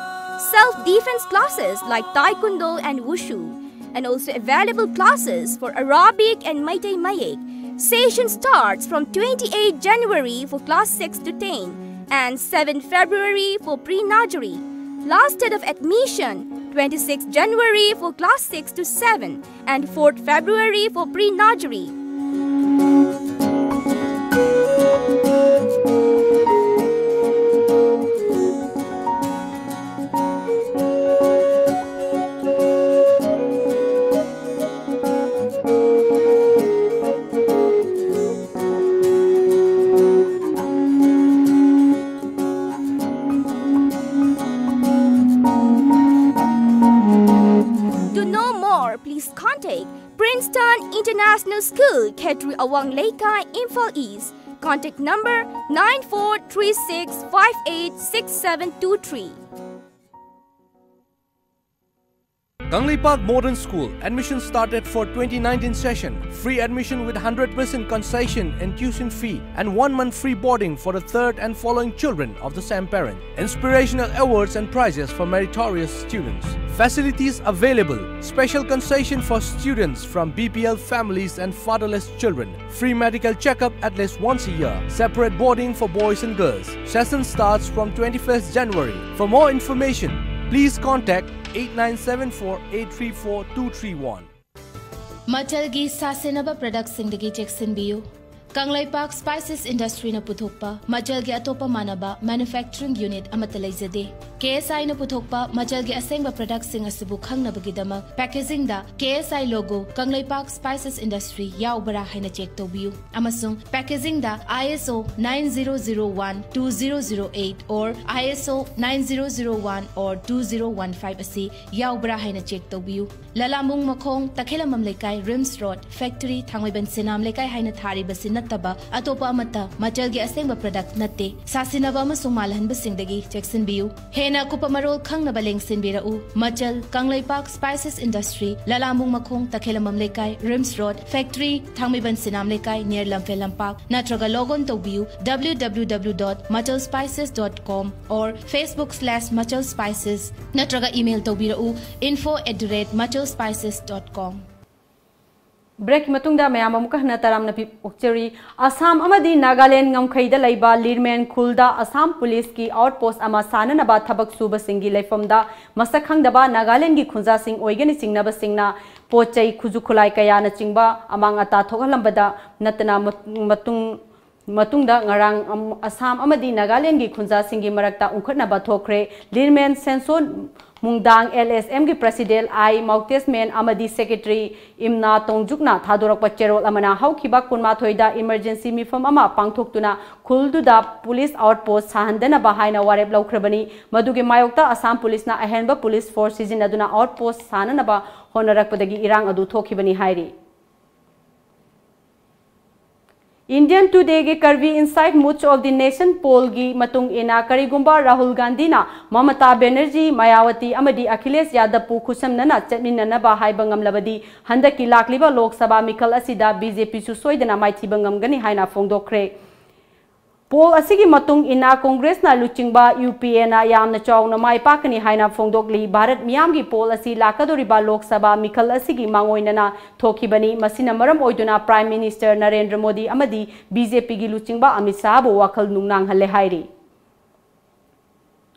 Self-defense classes like taekwondo and wushu. And also available classes for Arabic and Meitei Mayek. Session starts from twenty-eighth January for class six to ten and seventh February for pre-nursery. Last date of admission, twenty-sixth January for class six to seven and fourth February for pre-nursery. To know more, please contact Princeton International School, Khetri Awang Leikai, Imphal East. Contact number nine four three six five eight six seven two three. Kangleipak Modern School. Admission started for twenty nineteen session. Free admission with hundred percent concession in tuition fee and one month free boarding for the third and following children of the same parent. Inspirational awards and prizes for meritorious students. Facilities available. Special concession for students from B P L families and fatherless children. Free medical checkup at least once a year. Separate boarding for boys and girls. Session starts from twenty-first January. For more information, please contact eight nine seven four eight three four two three one. ꯃꯆꯜꯒꯤ ꯁꯥ ꯁꯦꯟꯅꯕ ꯄ꯭ꯔꯗꯛꯁꯤꯡꯗꯒꯤ ꯆꯦꯛꯁꯤꯟꯕꯤꯌꯨ꯫ Kangleipak spices ꯏꯟꯗꯁꯇ꯭ꯔꯤꯅ ꯄꯨꯊꯣꯛꯄ ꯃꯆꯜꯒꯤ ꯑꯇꯣꯞꯄ ꯃꯥꯟꯅꯕ manufacturing unit ꯑꯃꯠꯇ ꯂꯩꯖꯗꯦ꯫ ꯀꯦ ꯑꯦꯁ ꯑꯥꯏꯅ ꯄꯨꯊꯣꯛꯄ ꯃꯆꯜꯒꯤ ꯑꯁꯦꯡꯕ ꯄ꯭ꯔꯗꯛꯁꯤꯡ ꯑꯁꯤꯕꯨ ꯈꯪꯅꯕꯒꯤꯗꯃꯛ ꯄꯦꯀꯦꯖꯤꯡꯗ ꯀꯦ ꯑꯦꯁ ꯑꯥꯏ ꯂꯣꯒꯣ, ꯀꯪꯂꯩꯄꯥꯛ ꯁ꯭ꯄꯥꯏꯁꯦꯁ ꯏꯟꯗꯁꯇ꯭ꯔꯤ ꯌꯥꯎꯕ꯭ꯔꯥ ꯍꯥꯏꯅ ꯆꯦꯛ ꯇꯧꯕꯤꯌꯨ꯫ ꯑꯃꯁꯨꯡ ꯄꯦꯀꯦꯖꯤꯡꯗ I S O nine zero zero one two zero zero eight or I S O nine zero zero one or two zero one five ꯑꯁꯤ ꯌꯥꯎꯕ꯭ꯔꯥ ꯍꯥꯏꯅ ꯆꯦꯛ ꯇꯧꯕꯤꯌꯨ꯫ ꯂꯂꯥꯃꯨꯡ ꯃꯈꯣꯡ, ꯇꯈꯦꯂꯝꯕꯝ ꯂꯩꯀꯥꯏ, ꯔꯤꯝꯁ ꯔꯣꯗ, ꯐꯦꯛꯇꯔꯤ, ꯊꯥꯡꯃꯩꯕꯟ ꯁꯦꯅꯥꯝ ꯂꯩꯀꯥꯏ ꯍꯥꯏꯅ ꯊꯥꯔꯤꯕꯁꯤ ꯅꯠꯇꯅ ꯅꯠꯇꯕ ꯑꯇꯣꯞꯄ ꯑꯃꯠꯇ ꯃꯆꯜꯒꯤ ꯑꯁꯦꯡꯕ product ꯅꯠꯇꯦ꯫ ꯁꯥꯁꯤꯟꯅꯕ ꯑꯃꯁꯨꯡ ꯃꯥꯜꯍꯟꯕꯁꯤꯡꯗꯒꯤ ꯆꯦꯛꯁꯤꯟꯕꯤꯌꯨ꯫ ꯍꯦꯟꯅ ꯑꯀꯨꯞꯄ ꯃꯔꯣꯜ ꯈꯪꯅꯕ ꯂꯦꯡꯁꯤꯟꯕꯤꯔꯛꯎ꯫ ꯃꯆꯜ, ꯀꯪꯂꯩꯄꯥꯛ Spices Industry, ꯂꯂꯥꯝꯕꯨꯡ ꯃꯈꯣꯡ, ꯇꯈꯦꯂꯝꯕꯝ ꯂꯩꯀꯥꯏ, RIMS Road, Factory, ꯊꯥꯡꯃꯩꯕꯟ ꯁꯤꯅꯥꯝ ꯂꯩꯀꯥꯏ, near ꯂꯝꯐꯦꯜ ꯂꯝꯄꯥꯛ, ꯅꯠꯇ꯭ꯔꯒ log on ꯇꯧꯕꯤꯌꯨ W W W dot machal spices dot com or Facebook slash machal spices, ꯅꯠꯇ꯭ꯔꯒ email ꯇꯧꯕꯤꯔꯛꯎ info at the rate machal spices dot com꯫ Break ꯀꯤ ꯃꯇꯨꯡꯗ ꯃꯌꯥꯝ ꯑꯃꯨꯛꯀ ꯍꯟꯅ ꯇꯔꯥꯝꯅ ꯄꯤ-, ꯑꯣꯛꯆꯔꯤ꯫ ꯑꯁꯥꯝ ꯑꯃꯗꯤ ꯅꯥꯒꯥꯂꯦꯟ ꯉꯝꯈꯩꯗ ꯂꯩꯕ ꯂꯤꯔꯃꯦꯟ ꯈꯨꯜꯗ ꯑꯁꯥꯝ ꯄꯨꯂꯤꯁꯀꯤ outpost ꯑꯃ ꯁꯥꯅꯅꯕ ꯊꯕꯛ ꯁꯨꯕꯁꯤꯡꯒꯤ ꯂꯩꯐꯝꯗ ꯃꯁꯛ ꯈꯪꯗꯕ ꯅꯥꯒꯥꯂꯦꯟꯒꯤ ꯈꯨꯟꯖꯥꯁꯤꯡ ꯑꯣꯏꯒꯅꯤ ꯆꯤꯡꯅꯕꯁꯤꯡꯅ ꯄꯣꯠ ꯆꯩ, ꯈꯨꯠꯁꯨ ꯈꯨꯠꯂꯥꯏ ꯀꯌꯥꯅꯆꯤꯡꯕ ꯑꯃꯥꯡ ꯑꯇꯥ ꯊꯣꯛꯍꯜꯂꯝꯕꯗ ꯅꯠꯇꯅ ꯃꯠ-, ꯃꯇꯨꯡ ꯃꯇꯨꯡꯗ ꯉꯔꯥꯡ ꯑꯝ-, ꯑꯁꯥꯝ ꯑꯃꯗꯤ ꯅꯥꯒꯥꯂꯦꯟꯒꯤ ꯈꯨꯟꯖꯥꯁꯤꯡꯒꯤ ꯃꯔꯛꯇ ꯎꯪꯈꯠꯅꯕ ꯊꯣꯛꯈ꯭ꯔꯦ꯫ ꯂꯤꯔꯃꯦꯟ ꯁꯦꯟꯁꯣꯟ ꯃꯨꯡꯗꯥꯡ L S M ꯒꯤ president ꯑꯥꯏ ꯃꯥꯎꯇꯦꯁꯃꯦꯟ ꯑꯃꯗꯤ secretary ꯏꯝꯅꯥ ꯇꯣꯡꯖꯨꯛꯅ ꯊꯥꯗꯣꯔꯛꯄ ꯆꯦꯔꯣꯜ ꯑꯃꯅ ꯍꯧꯈꯤꯕ ꯀꯨꯟꯃꯥꯊꯣꯏꯗ emergency ꯃꯤꯐꯝ ꯑꯃ ꯄꯥꯡꯊꯣꯛꯇꯨꯅ ꯈꯨꯜꯗꯨꯗ police outpost ꯁꯥꯍꯟꯗꯅꯕ ꯍꯥꯏꯅ ꯋꯥꯔꯦꯞ ꯂꯧꯈ꯭ꯔꯕꯅꯤ꯫ ꯃꯗꯨꯒꯤ ꯃꯥꯌꯣꯛꯇ ꯑꯁꯥꯝ ꯄꯨꯂꯤꯁꯅ ꯑꯍꯦꯟꯕ police force ꯁꯤꯖꯤꯟꯅꯗꯨꯅ outpost ꯁꯥꯅꯅꯕ ꯍꯣꯠꯅꯔꯛꯄꯗꯒꯤ ꯏꯔꯥꯡ ꯑꯗꯨ ꯊꯣꯛꯈꯤꯕꯅꯤ ꯍꯥꯏꯔꯤ꯫ Indian Today ꯒꯤ Karbi Insight Moods of the Nation poll ꯒꯤ ꯃꯇꯨꯡ ꯏꯟꯅ, ꯀꯔꯤꯒꯨꯝꯕ ꯔꯥꯍꯨꯜ ꯒꯥꯟꯙꯤꯅ ꯃꯃꯇꯥ ꯕꯦꯅꯔꯖꯤ, ꯃꯌꯥꯋꯇꯤ ꯑꯃꯗꯤ ꯑꯈꯤꯂꯦꯁ ꯌꯥꯗꯕꯄꯨ ꯈꯨꯠꯁꯝꯅꯅ ꯆꯠꯃꯤꯟꯅꯅꯕ ꯍꯥꯏꯕ ꯉꯝꯂꯕꯗꯤ, ꯍꯟꯗꯛꯀꯤ ꯂꯥꯛꯂꯤꯕ ꯂꯣꯛ ꯁꯚꯥ ꯃꯤꯈꯜ ꯑꯁꯤꯗ B J P ꯁꯨ ꯁꯣꯏꯗꯅ ꯃꯥꯏꯊꯤꯕ ꯉꯝꯒꯅꯤ ꯍꯥꯏꯅ ꯐꯣꯡꯗꯣꯛꯈ꯭ꯔꯦ꯫ Poll ꯑꯁꯤꯒꯤ ꯃꯇꯨꯡ ꯏꯟꯅ, Congress ꯅ ꯂꯨꯆꯤꯡꯕ U P A ꯅ ꯌꯥꯝꯅ ꯆꯥꯎꯅ ꯃꯥꯏ ꯄꯥꯛꯀꯅꯤ ꯍꯥꯏꯅ ꯐꯣꯡꯗꯣꯛꯂꯤ꯫ ꯚꯥꯔꯠ ꯃꯤꯌꯥꯝꯒꯤ poll ꯑꯁꯤ ꯂꯥꯛꯀꯗꯧꯔꯤꯕ ꯂꯣꯛ ꯁꯚꯥ ꯃꯤꯈꯜ ꯑꯁꯤꯒꯤ ꯃꯥꯡꯑꯣꯏꯅꯅ ꯊꯣꯛꯈꯤꯕꯅꯤ꯫ ꯃꯁꯤꯅ ꯃꯔꯝ ꯑꯣꯏꯗꯨꯅ Prime Minister ꯅꯔꯦꯟꯗ꯭ꯔ ꯃꯣꯗꯤ ꯑꯃꯗꯤ B J P ꯒꯤ ꯂꯨꯆꯤꯡꯕ ꯑꯃꯤꯠ ꯁꯥꯍꯕꯨ ꯋꯥꯈꯜ ꯅꯨꯡꯅꯥꯡꯍꯜꯂꯦ ꯍꯥꯏꯔꯤ꯫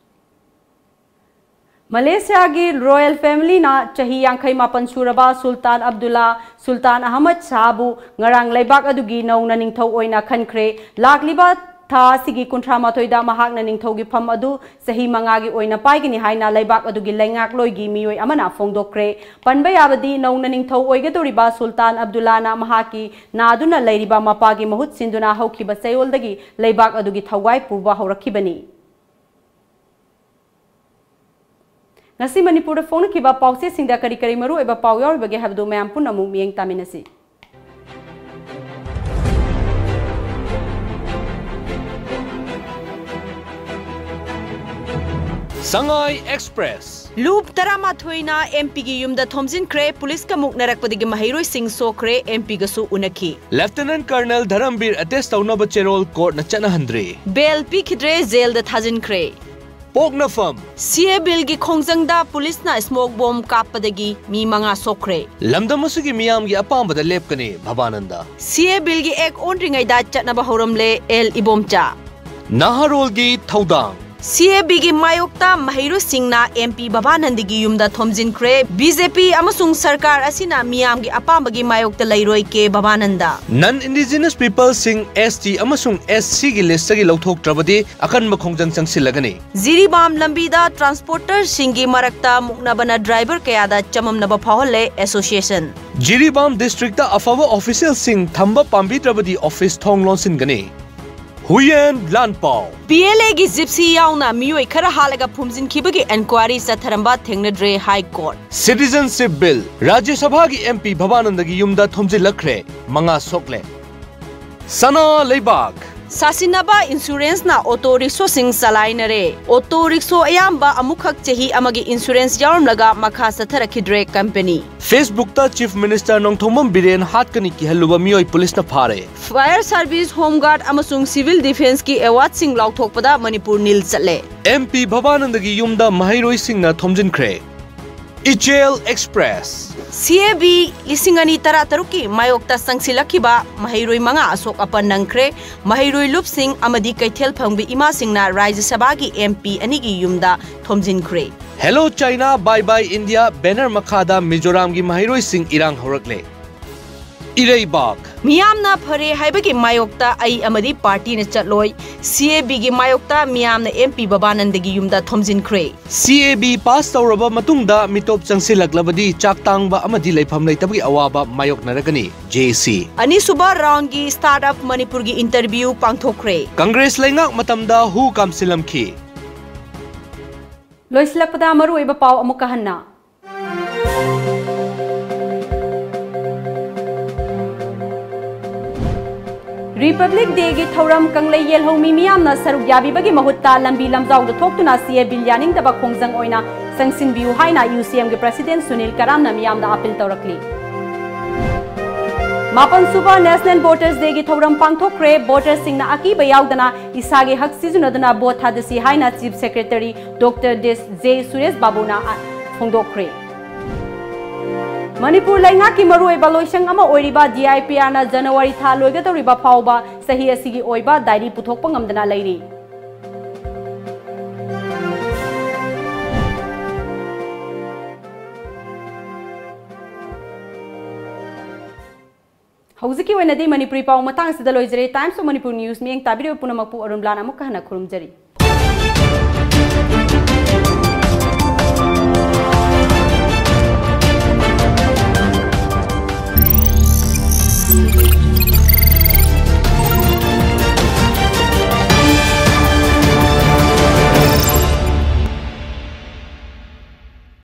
ꯃꯂꯦꯁꯤꯌꯥꯒꯤ royal family ꯅ ꯆꯍꯤ ꯌꯥꯡꯈꯩ ꯃꯥꯄꯟ ꯁꯨꯔꯕ ꯁꯨꯜꯇꯥꯟ ꯑꯕꯗꯨꯜꯂꯥ ꯁꯨꯜꯇꯥꯟ ꯑꯍꯃꯗ ꯁꯥꯍꯕꯨ ꯉꯔꯥꯡ ꯂꯩꯕꯥꯛ ꯑꯗꯨꯒꯤ ꯅꯧꯅ ꯅꯤꯡꯊꯧ ꯑꯣꯏꯅ ꯈꯟꯈ꯭ꯔꯦ꯫ ꯂꯥꯛꯂꯤꯕ ꯊꯥ ꯑꯁꯤꯒꯤ ꯀꯨꯟꯊ꯭ꯔꯥ ꯃꯥꯊꯣꯏꯗ ꯃꯍꯥꯛꯅ ꯅꯤꯡꯊꯧꯒꯤ ꯐꯝ ꯑꯗꯨ ꯆꯍꯤ ꯃꯉꯥꯒꯤ ꯑꯣꯏꯅ ꯄꯥꯏꯒꯅꯤ ꯍꯥꯏꯅ ꯂꯩꯕꯥꯛ ꯑꯗꯨꯒꯤ ꯂꯩꯉꯥꯛꯂꯣꯏꯒꯤ ꯃꯤꯑꯣꯏ ꯑꯃꯅ ꯐꯣꯡꯗꯣꯛꯈ꯭ꯔꯦ꯫ ꯄꯟꯕ ꯌꯥꯕꯗꯤ, ꯅꯧꯅ ꯅꯤꯡꯊꯧ ꯑꯣꯏꯒꯗꯧꯔꯤꯕ ꯁꯨꯜꯇꯥꯟ ꯑꯕꯗꯨꯜꯂꯥꯅ ꯃꯍꯥꯛꯀꯤ ꯅꯥꯗꯨꯅ ꯂꯩꯔꯤꯕ ꯃꯄꯥꯒꯤ ꯃꯍꯨꯠ ꯁꯤꯟꯗꯨꯅ ꯍꯧꯈꯤꯕ ꯆꯌꯣꯜꯗꯒꯤ ꯂꯩꯕꯥꯛ ꯑꯗꯨꯒꯤ ꯊꯧꯒꯥꯏ ꯄꯨꯕ ꯍꯧꯔꯛꯈꯤꯕꯅꯤ꯫ ꯉꯁꯤ ꯃꯅꯤꯄꯨꯔꯗ ꯐꯣꯡꯅꯈꯤꯕ ꯄꯥꯎꯆꯦꯁꯤꯡꯗ ꯀꯔꯤ ꯀꯔꯤ ꯃꯔꯨꯑꯣꯏꯕ ꯄꯥꯎ ꯌꯥꯎꯔꯤꯕꯒꯦ ꯍꯥꯏꯕꯗꯨ ꯃꯌꯥꯝ ꯄꯨꯟꯅ ꯑꯃꯨꯛ ꯃꯤꯠꯌꯦꯡ ꯇꯥꯃꯤꯟꯅꯁꯤ꯫ ꯁꯉꯥꯏ ꯑꯦꯛꯁꯄ꯭ꯔꯦꯁ꯫ ꯂꯨꯞ ꯇꯔꯥꯃꯥꯊꯣꯏꯅ ꯑꯦꯝ ꯄꯤꯒꯤ ꯌꯨꯝꯗ ꯊꯣꯝꯖꯤꯟꯈ꯭ꯔꯦ, ꯄꯨꯂꯤꯁꯀ ꯃꯨꯛꯅꯔꯛꯄꯗꯒꯤ ꯃꯍꯩꯔꯣꯏꯁꯤꯡ ꯁꯣꯛꯈ꯭ꯔꯦ, ꯑꯦꯝ ꯄꯤꯒꯁꯨ ꯎꯅꯈꯤ꯫ ꯂꯦꯐꯇꯤꯅꯦꯟꯠ ꯀꯔꯅꯦꯜ ꯙꯔꯝꯕꯤꯔ ꯑꯦꯇꯦꯁ ꯇꯧꯅꯕ ꯆꯦꯔꯣꯜ ꯀꯣꯔꯠꯅ ꯆꯠꯅꯍꯟꯗ꯭ꯔꯦ꯫ ꯕꯦꯜ ꯄꯤꯈꯤꯗ꯭ꯔꯦ, ꯖꯦꯜꯗ ꯊꯥꯖꯤꯟꯈ꯭ꯔꯦ꯫ ꯄꯣꯛꯅꯐꯝ꯫ ꯁꯤ ꯑꯦ ꯕꯤꯜꯒꯤ ꯈꯣꯡꯖꯪꯗ ꯄꯨꯂꯤꯁꯅ ꯁ꯭ꯃꯣꯛ ꯕꯣꯝ ꯀꯥꯞꯄꯗꯒꯤ ꯃꯤ ꯃꯉꯥ ꯁꯣꯛꯈ꯭ꯔꯦ꯫ ꯂꯝꯗꯝ ꯑꯁꯤꯒꯤ ꯃꯤꯌꯥꯝꯒꯤ ꯑꯄꯥꯝꯕꯗ ꯂꯦꯞꯀꯅꯤ, ꯚꯕꯥꯅꯟꯗ꯫ ꯁꯤ ꯑꯦ ꯕꯤꯜꯒꯤ ꯑꯦꯛ ꯑꯣꯟꯗ꯭ꯔꯤꯉꯩꯗ ꯆꯠꯅꯕ ꯍꯧꯔꯝꯂꯦ, ꯑꯦꯜ ꯏꯕꯣꯝꯆꯥ꯫ ꯅꯍꯥꯔꯣꯜꯒꯤ ꯊꯧꯗꯥꯡ꯫ ꯁꯤ ꯑꯦ ꯕꯤꯒꯤ ꯃꯥꯌꯣꯛꯇ ꯃꯍꯩꯔꯣꯏꯁꯤꯡꯅ ꯑꯦꯝ ꯄꯤ ꯚꯕꯥꯅꯟꯗꯒꯤ ꯌꯨꯝꯗ ꯊꯣꯝꯖꯤꯟꯈ꯭ꯔꯦ꯫ ꯕꯤ ꯖꯦ ꯄꯤ ꯑꯃꯁꯨꯡ ꯁꯔꯀꯥꯔ ꯑꯁꯤꯅ ꯃꯤꯌꯥꯝꯒꯤ ꯑꯄꯥꯝꯕꯒꯤ ꯃꯥꯌꯣꯛꯇ ꯂꯩꯔꯣꯏ, ꯀꯦ ꯚꯕꯥꯅꯟꯗ꯫ ꯅꯟ ꯏꯟꯗꯤꯖꯤꯅꯁ ꯄꯤꯄꯜꯁꯤꯡ, ꯑꯦꯁ ꯇꯤ ꯑꯃꯁꯨꯡ ꯑꯦꯁ ꯁꯤꯒꯤ ꯂꯤꯁꯇꯒꯤ ꯂꯧꯊꯣꯛꯇ꯭ꯔꯕꯗꯤ ꯑꯀꯟꯕ ꯈꯣꯡꯖꯪ ꯆꯪꯁꯤꯜꯂꯒꯅꯤ꯫ ꯖꯤꯔꯤꯕꯥꯝ ꯂꯝꯕꯤꯗ ꯇ꯭ꯔꯥꯟꯁꯄꯣꯔꯇꯔꯁꯤꯡꯒꯤ ꯃꯔꯛꯇ ꯃꯨꯛꯅꯕꯅ ꯗ꯭ꯔꯥꯏꯚꯔ ꯀꯌꯥꯗ ꯆꯃꯝꯅꯕ ꯐꯥꯎꯍꯜꯂꯦ, ꯑꯦꯁꯣꯁꯤꯌꯦꯁꯟ꯫ ꯖꯤꯔꯤꯕꯥꯝ ꯗꯤꯁꯇ꯭ꯔꯤꯛꯇ ꯑꯐꯕ ꯑꯣꯐꯤꯁꯤꯌꯦꯜꯁꯤꯡ ꯊꯝꯕ ꯄꯥꯝꯕꯤꯗ꯭ꯔꯕꯗꯤ ꯑꯣꯐꯤꯁ ꯊꯣꯡ ꯂꯣꯟꯁꯤꯟꯒꯅꯤ꯫ ꯍꯨꯌꯦꯟ ꯂꯥꯟꯄꯥꯎ꯫ ꯄꯤ ꯑꯦꯜ ꯑꯦꯒꯤ ꯖꯤꯞꯁꯤ ꯌꯥꯎꯅ ꯃꯤꯑꯣꯏ ꯈꯔ ꯍꯥꯠꯂꯒ ꯐꯨꯝꯖꯤꯟꯈꯤꯕꯒꯤ ꯑꯦꯟꯀ꯭ꯋꯥꯔꯤ ꯆꯠꯊꯔꯝꯕ ꯊꯦꯡꯅꯗ꯭ꯔꯦ, ꯍꯥꯏ ꯀꯣꯔꯠ꯫ Citizenship bill. ꯔꯥꯖ꯭ꯌ ꯁꯚꯥꯒꯤ ꯑꯦꯝ ꯄꯤ ꯚꯕꯥꯅꯟꯗꯒꯤ ꯌꯨꯝꯗ ꯊꯣꯝꯖꯤꯜꯂꯛꯈ꯭ꯔꯦ, ꯃꯉꯥ ꯁꯣꯛꯂꯦ꯫ ꯁꯅꯥ ꯂꯩꯕꯥꯛ꯫ ꯁꯥꯁꯤꯟꯅꯕ ꯏꯟꯁꯨꯔꯦꯟꯁꯅ ꯑꯣꯇꯣ ꯔꯤꯛꯁꯣꯁꯤꯡ ꯆꯂꯥꯏꯅꯔꯦ꯫ ꯑꯣꯇꯣ ꯔꯤꯛꯁꯣ ꯑꯌꯥꯝꯕ ꯑꯃꯨꯛꯈꯛ ꯆꯍꯤ ꯑꯃꯒꯤ ꯏꯟꯁꯨꯔꯦꯟꯁ ꯌꯥꯎꯔꯝꯂꯒ ꯃꯈꯥ ꯆꯠꯊꯔꯛꯈꯤꯗ꯭ꯔꯦ, ꯀꯝꯄꯦꯅꯤ꯫ ꯐꯦꯁꯕꯨꯛꯇ ꯆꯤꯐ ꯃꯤꯅꯤꯁꯇꯔ ꯅꯣꯡꯊꯣꯝꯕꯝ ꯕꯤꯔꯦꯟ ꯍꯥꯠꯀꯅꯤ ꯀꯤꯍꯜꯂꯨꯕ ꯃꯤꯑꯣꯏ ꯄꯨꯂꯤꯁꯅ ꯐꯥꯔꯦ꯫ ꯐꯥꯌꯔ ꯁꯥꯔꯚꯤꯁ, ꯍꯣꯝ ꯒꯥꯔꯗ ꯑꯃꯁꯨꯡ ꯁꯤꯚꯤꯜ ꯗꯤꯐꯦꯟꯁꯀꯤ ꯑꯦꯋꯥꯔꯗꯁꯤꯡ ꯂꯥꯎꯊꯣꯛꯄꯗ ꯃꯅꯤꯄꯨꯔ ꯅꯤꯜ ꯆꯠꯂꯦ꯫ ꯑꯦꯝ ꯄꯤ ꯚꯕꯥꯅꯟꯗꯒꯤ ꯌꯨꯝꯗ ꯃꯍꯩꯔꯣꯏꯁꯤꯡꯅ ꯊꯣꯝꯖꯤꯟꯈ꯭ꯔꯦ꯫ ꯏꯆꯦꯜ ꯑꯦꯛꯁꯄ꯭ꯔꯦꯁ꯫ ꯁꯤ ꯑꯦ ꯕꯤ ꯂꯤꯁꯤꯡ ꯑꯅꯤ ꯇꯔꯥꯇꯔꯨꯛꯀꯤ ꯃꯥꯌꯣꯛꯇ ꯆꯪꯁꯤꯜꯂꯛꯈꯤꯕ ꯃꯍꯩꯔꯣꯏ ꯃꯉꯥ ꯑꯁꯣꯛ ꯑꯄꯟ ꯅꯪꯈ꯭ꯔꯦ꯫ ꯃꯍꯩꯔꯣꯏ ꯂꯨꯞꯁꯤꯡ ꯑꯃꯗꯤ ꯀꯩꯊꯦꯜ ꯐꯝꯕꯤ ꯏꯃꯥꯁꯤꯡꯅ ꯔꯥꯖ꯭ꯌ ꯁꯚꯥꯒꯤ ꯑꯦꯝ ꯄꯤ ꯑꯅꯤꯒꯤ ꯌꯨꯝꯗ ꯊꯣꯝꯖꯤꯟꯈ꯭ꯔꯦ꯫ Hello China, Bye Bye India banner ꯃꯈꯥꯗ ꯃꯤꯖꯣꯔꯥꯝꯒꯤ ꯃꯍꯩꯔꯣꯏꯁꯤꯡ ꯏꯔꯥꯡ ꯍꯧꯔꯛꯂꯦ꯫ ꯏꯔꯩꯕꯥꯛ꯫ ꯃꯤꯌꯥꯝꯅ ꯐꯔꯦ ꯍꯥꯏꯕꯒꯤ ꯃꯥꯌꯣꯛꯇ ꯑꯩ ꯑꯃꯗꯤ ꯄꯥꯔꯇꯤꯅ ꯆꯠꯂꯣꯏ꯫ ꯁꯤ ꯑꯦ ꯕꯤꯒꯤ ꯃꯥꯌꯣꯛꯇ ꯃꯤꯌꯥꯝꯅ ꯑꯦꯝ ꯄꯤ ꯕꯕꯥꯅꯟꯗꯒꯤ ꯌꯨꯝꯗ ꯊꯣꯝꯖꯤꯟꯈ꯭ꯔꯦ꯫ ꯁꯤ ꯑꯦ ꯕꯤ ꯄꯥꯁ ꯇꯧꯔꯕ ꯃꯇꯨꯡꯗ ꯃꯤꯇꯣꯞ ꯆꯪꯁꯤꯜꯂꯛꯂꯕꯗꯤ ꯆꯥꯛ ꯇꯥꯡꯕ ꯑꯃꯗꯤ ꯂꯩꯐꯝ ꯂꯩꯇꯕꯒꯤ ꯑꯋꯥꯕ ꯃꯥꯌꯣꯛꯅꯔꯒꯅꯤ, ꯖꯦ ꯑꯦ ꯁꯤ꯫ ꯑꯅꯤꯁꯨꯕ ꯔꯥꯎꯟꯒꯤ ꯁ꯭ꯇꯥꯔꯠ ꯑꯞ ꯃꯅꯤꯄꯨꯔꯒꯤ ꯏꯟꯇꯔꯚ꯭ꯌꯨ ꯄꯥꯡꯊꯣꯛꯈ꯭ꯔꯦ꯫ ꯀꯪꯒ꯭ꯔꯦꯁ ꯂꯩꯉꯥꯛ ꯃꯇꯝꯗ ꯍꯨ ꯀꯥꯝꯁꯤꯜꯂꯝꯈꯤ꯫ ꯂꯣꯏꯁꯤꯜꯂꯛꯄꯗ ꯃꯔꯨꯑꯣꯏꯕ ꯄꯥꯎ ꯑꯃꯨꯛꯀ ꯍꯟꯅ꯫ Republic Day ꯒꯤ ꯊꯧꯔꯝ ꯀꯪꯂꯩ ꯌꯦꯜꯍꯧꯃꯤ ꯃꯤꯌꯥꯝꯅ ꯁꯔꯨꯛ ꯌꯥꯕꯤꯕꯒꯤ ꯃꯍꯨꯠꯇ ꯂꯝꯕꯤ ꯂꯝꯖꯥꯎꯗ ꯊꯣꯛꯇꯨꯅ C A Bill ꯌꯥꯅꯤꯡꯗꯕ ꯈꯣꯡꯖꯪ ꯑꯣꯏꯅ ꯆꯪꯁꯤꯟꯕꯤꯌꯨ ꯍꯥꯏꯅ U C M ꯒꯤ President ꯁꯨꯅꯤꯜ ꯀꯔꯥꯝꯅ ꯃꯤꯌꯥꯝꯗ appeal ꯇꯧꯔꯛꯂꯤ꯫ ꯃꯥꯄꯟ ꯁꯨꯕ National Voters Day ꯒꯤ ꯊꯧꯔꯝ ꯄꯥꯡꯊꯣꯛꯈ꯭ꯔꯦ꯫ Votersꯁꯤꯡꯅ ꯑꯀꯤꯕ ꯌꯥꯎꯗꯅ ꯏꯁꯥꯒꯤ ꯍꯛ ꯁꯤꯖꯤꯟꯅꯗꯨꯅ vote ꯊꯥꯗꯁꯤ ꯍꯥꯏꯅ Chief Secretary Doctor ꯗꯦꯁ-, J ꯁꯨꯔꯦꯁ ꯕꯥꯕꯨꯅ ꯐꯣꯡꯗꯣꯛꯈ꯭ꯔꯦ꯫ ꯃꯅꯤꯄꯨꯔ ꯂꯩꯉꯥꯛꯀꯤ ꯃꯔꯨꯑꯣꯏꯕ ꯂꯣꯏꯁꯪ ꯑꯃ ꯑꯣꯏꯔꯤꯕ D I P R ꯅ January ꯊꯥ ꯂꯣꯏꯒꯗꯧꯔꯤꯕ ꯐꯥꯎꯕ ꯆꯍꯤ ꯑꯁꯤꯒꯤ ꯑꯣꯏꯕ diary ꯄꯨꯊꯣꯛꯄ ꯉꯝꯗꯅ ꯂꯩꯔꯤ꯫ ꯍꯧꯖꯤꯛꯀꯤ ꯑꯣꯏꯅꯗꯤ ꯃꯅꯤꯄꯨꯔꯤ ꯄꯥꯎ ꯃꯇꯥꯡ ꯑꯁꯤꯗ ꯂꯣꯏꯖꯔꯦ꯫ Times of Manipur News ꯃꯤꯠꯌꯦꯡ ꯇꯥꯕꯤꯔꯤꯕ ꯄꯨꯝꯅꯃꯛꯄꯨ ꯑꯔꯨꯟꯕꯂꯥꯅ ꯑꯃꯨꯛꯀ ꯍꯟꯅ ꯈꯨꯔꯨꯝꯖꯔꯤ꯫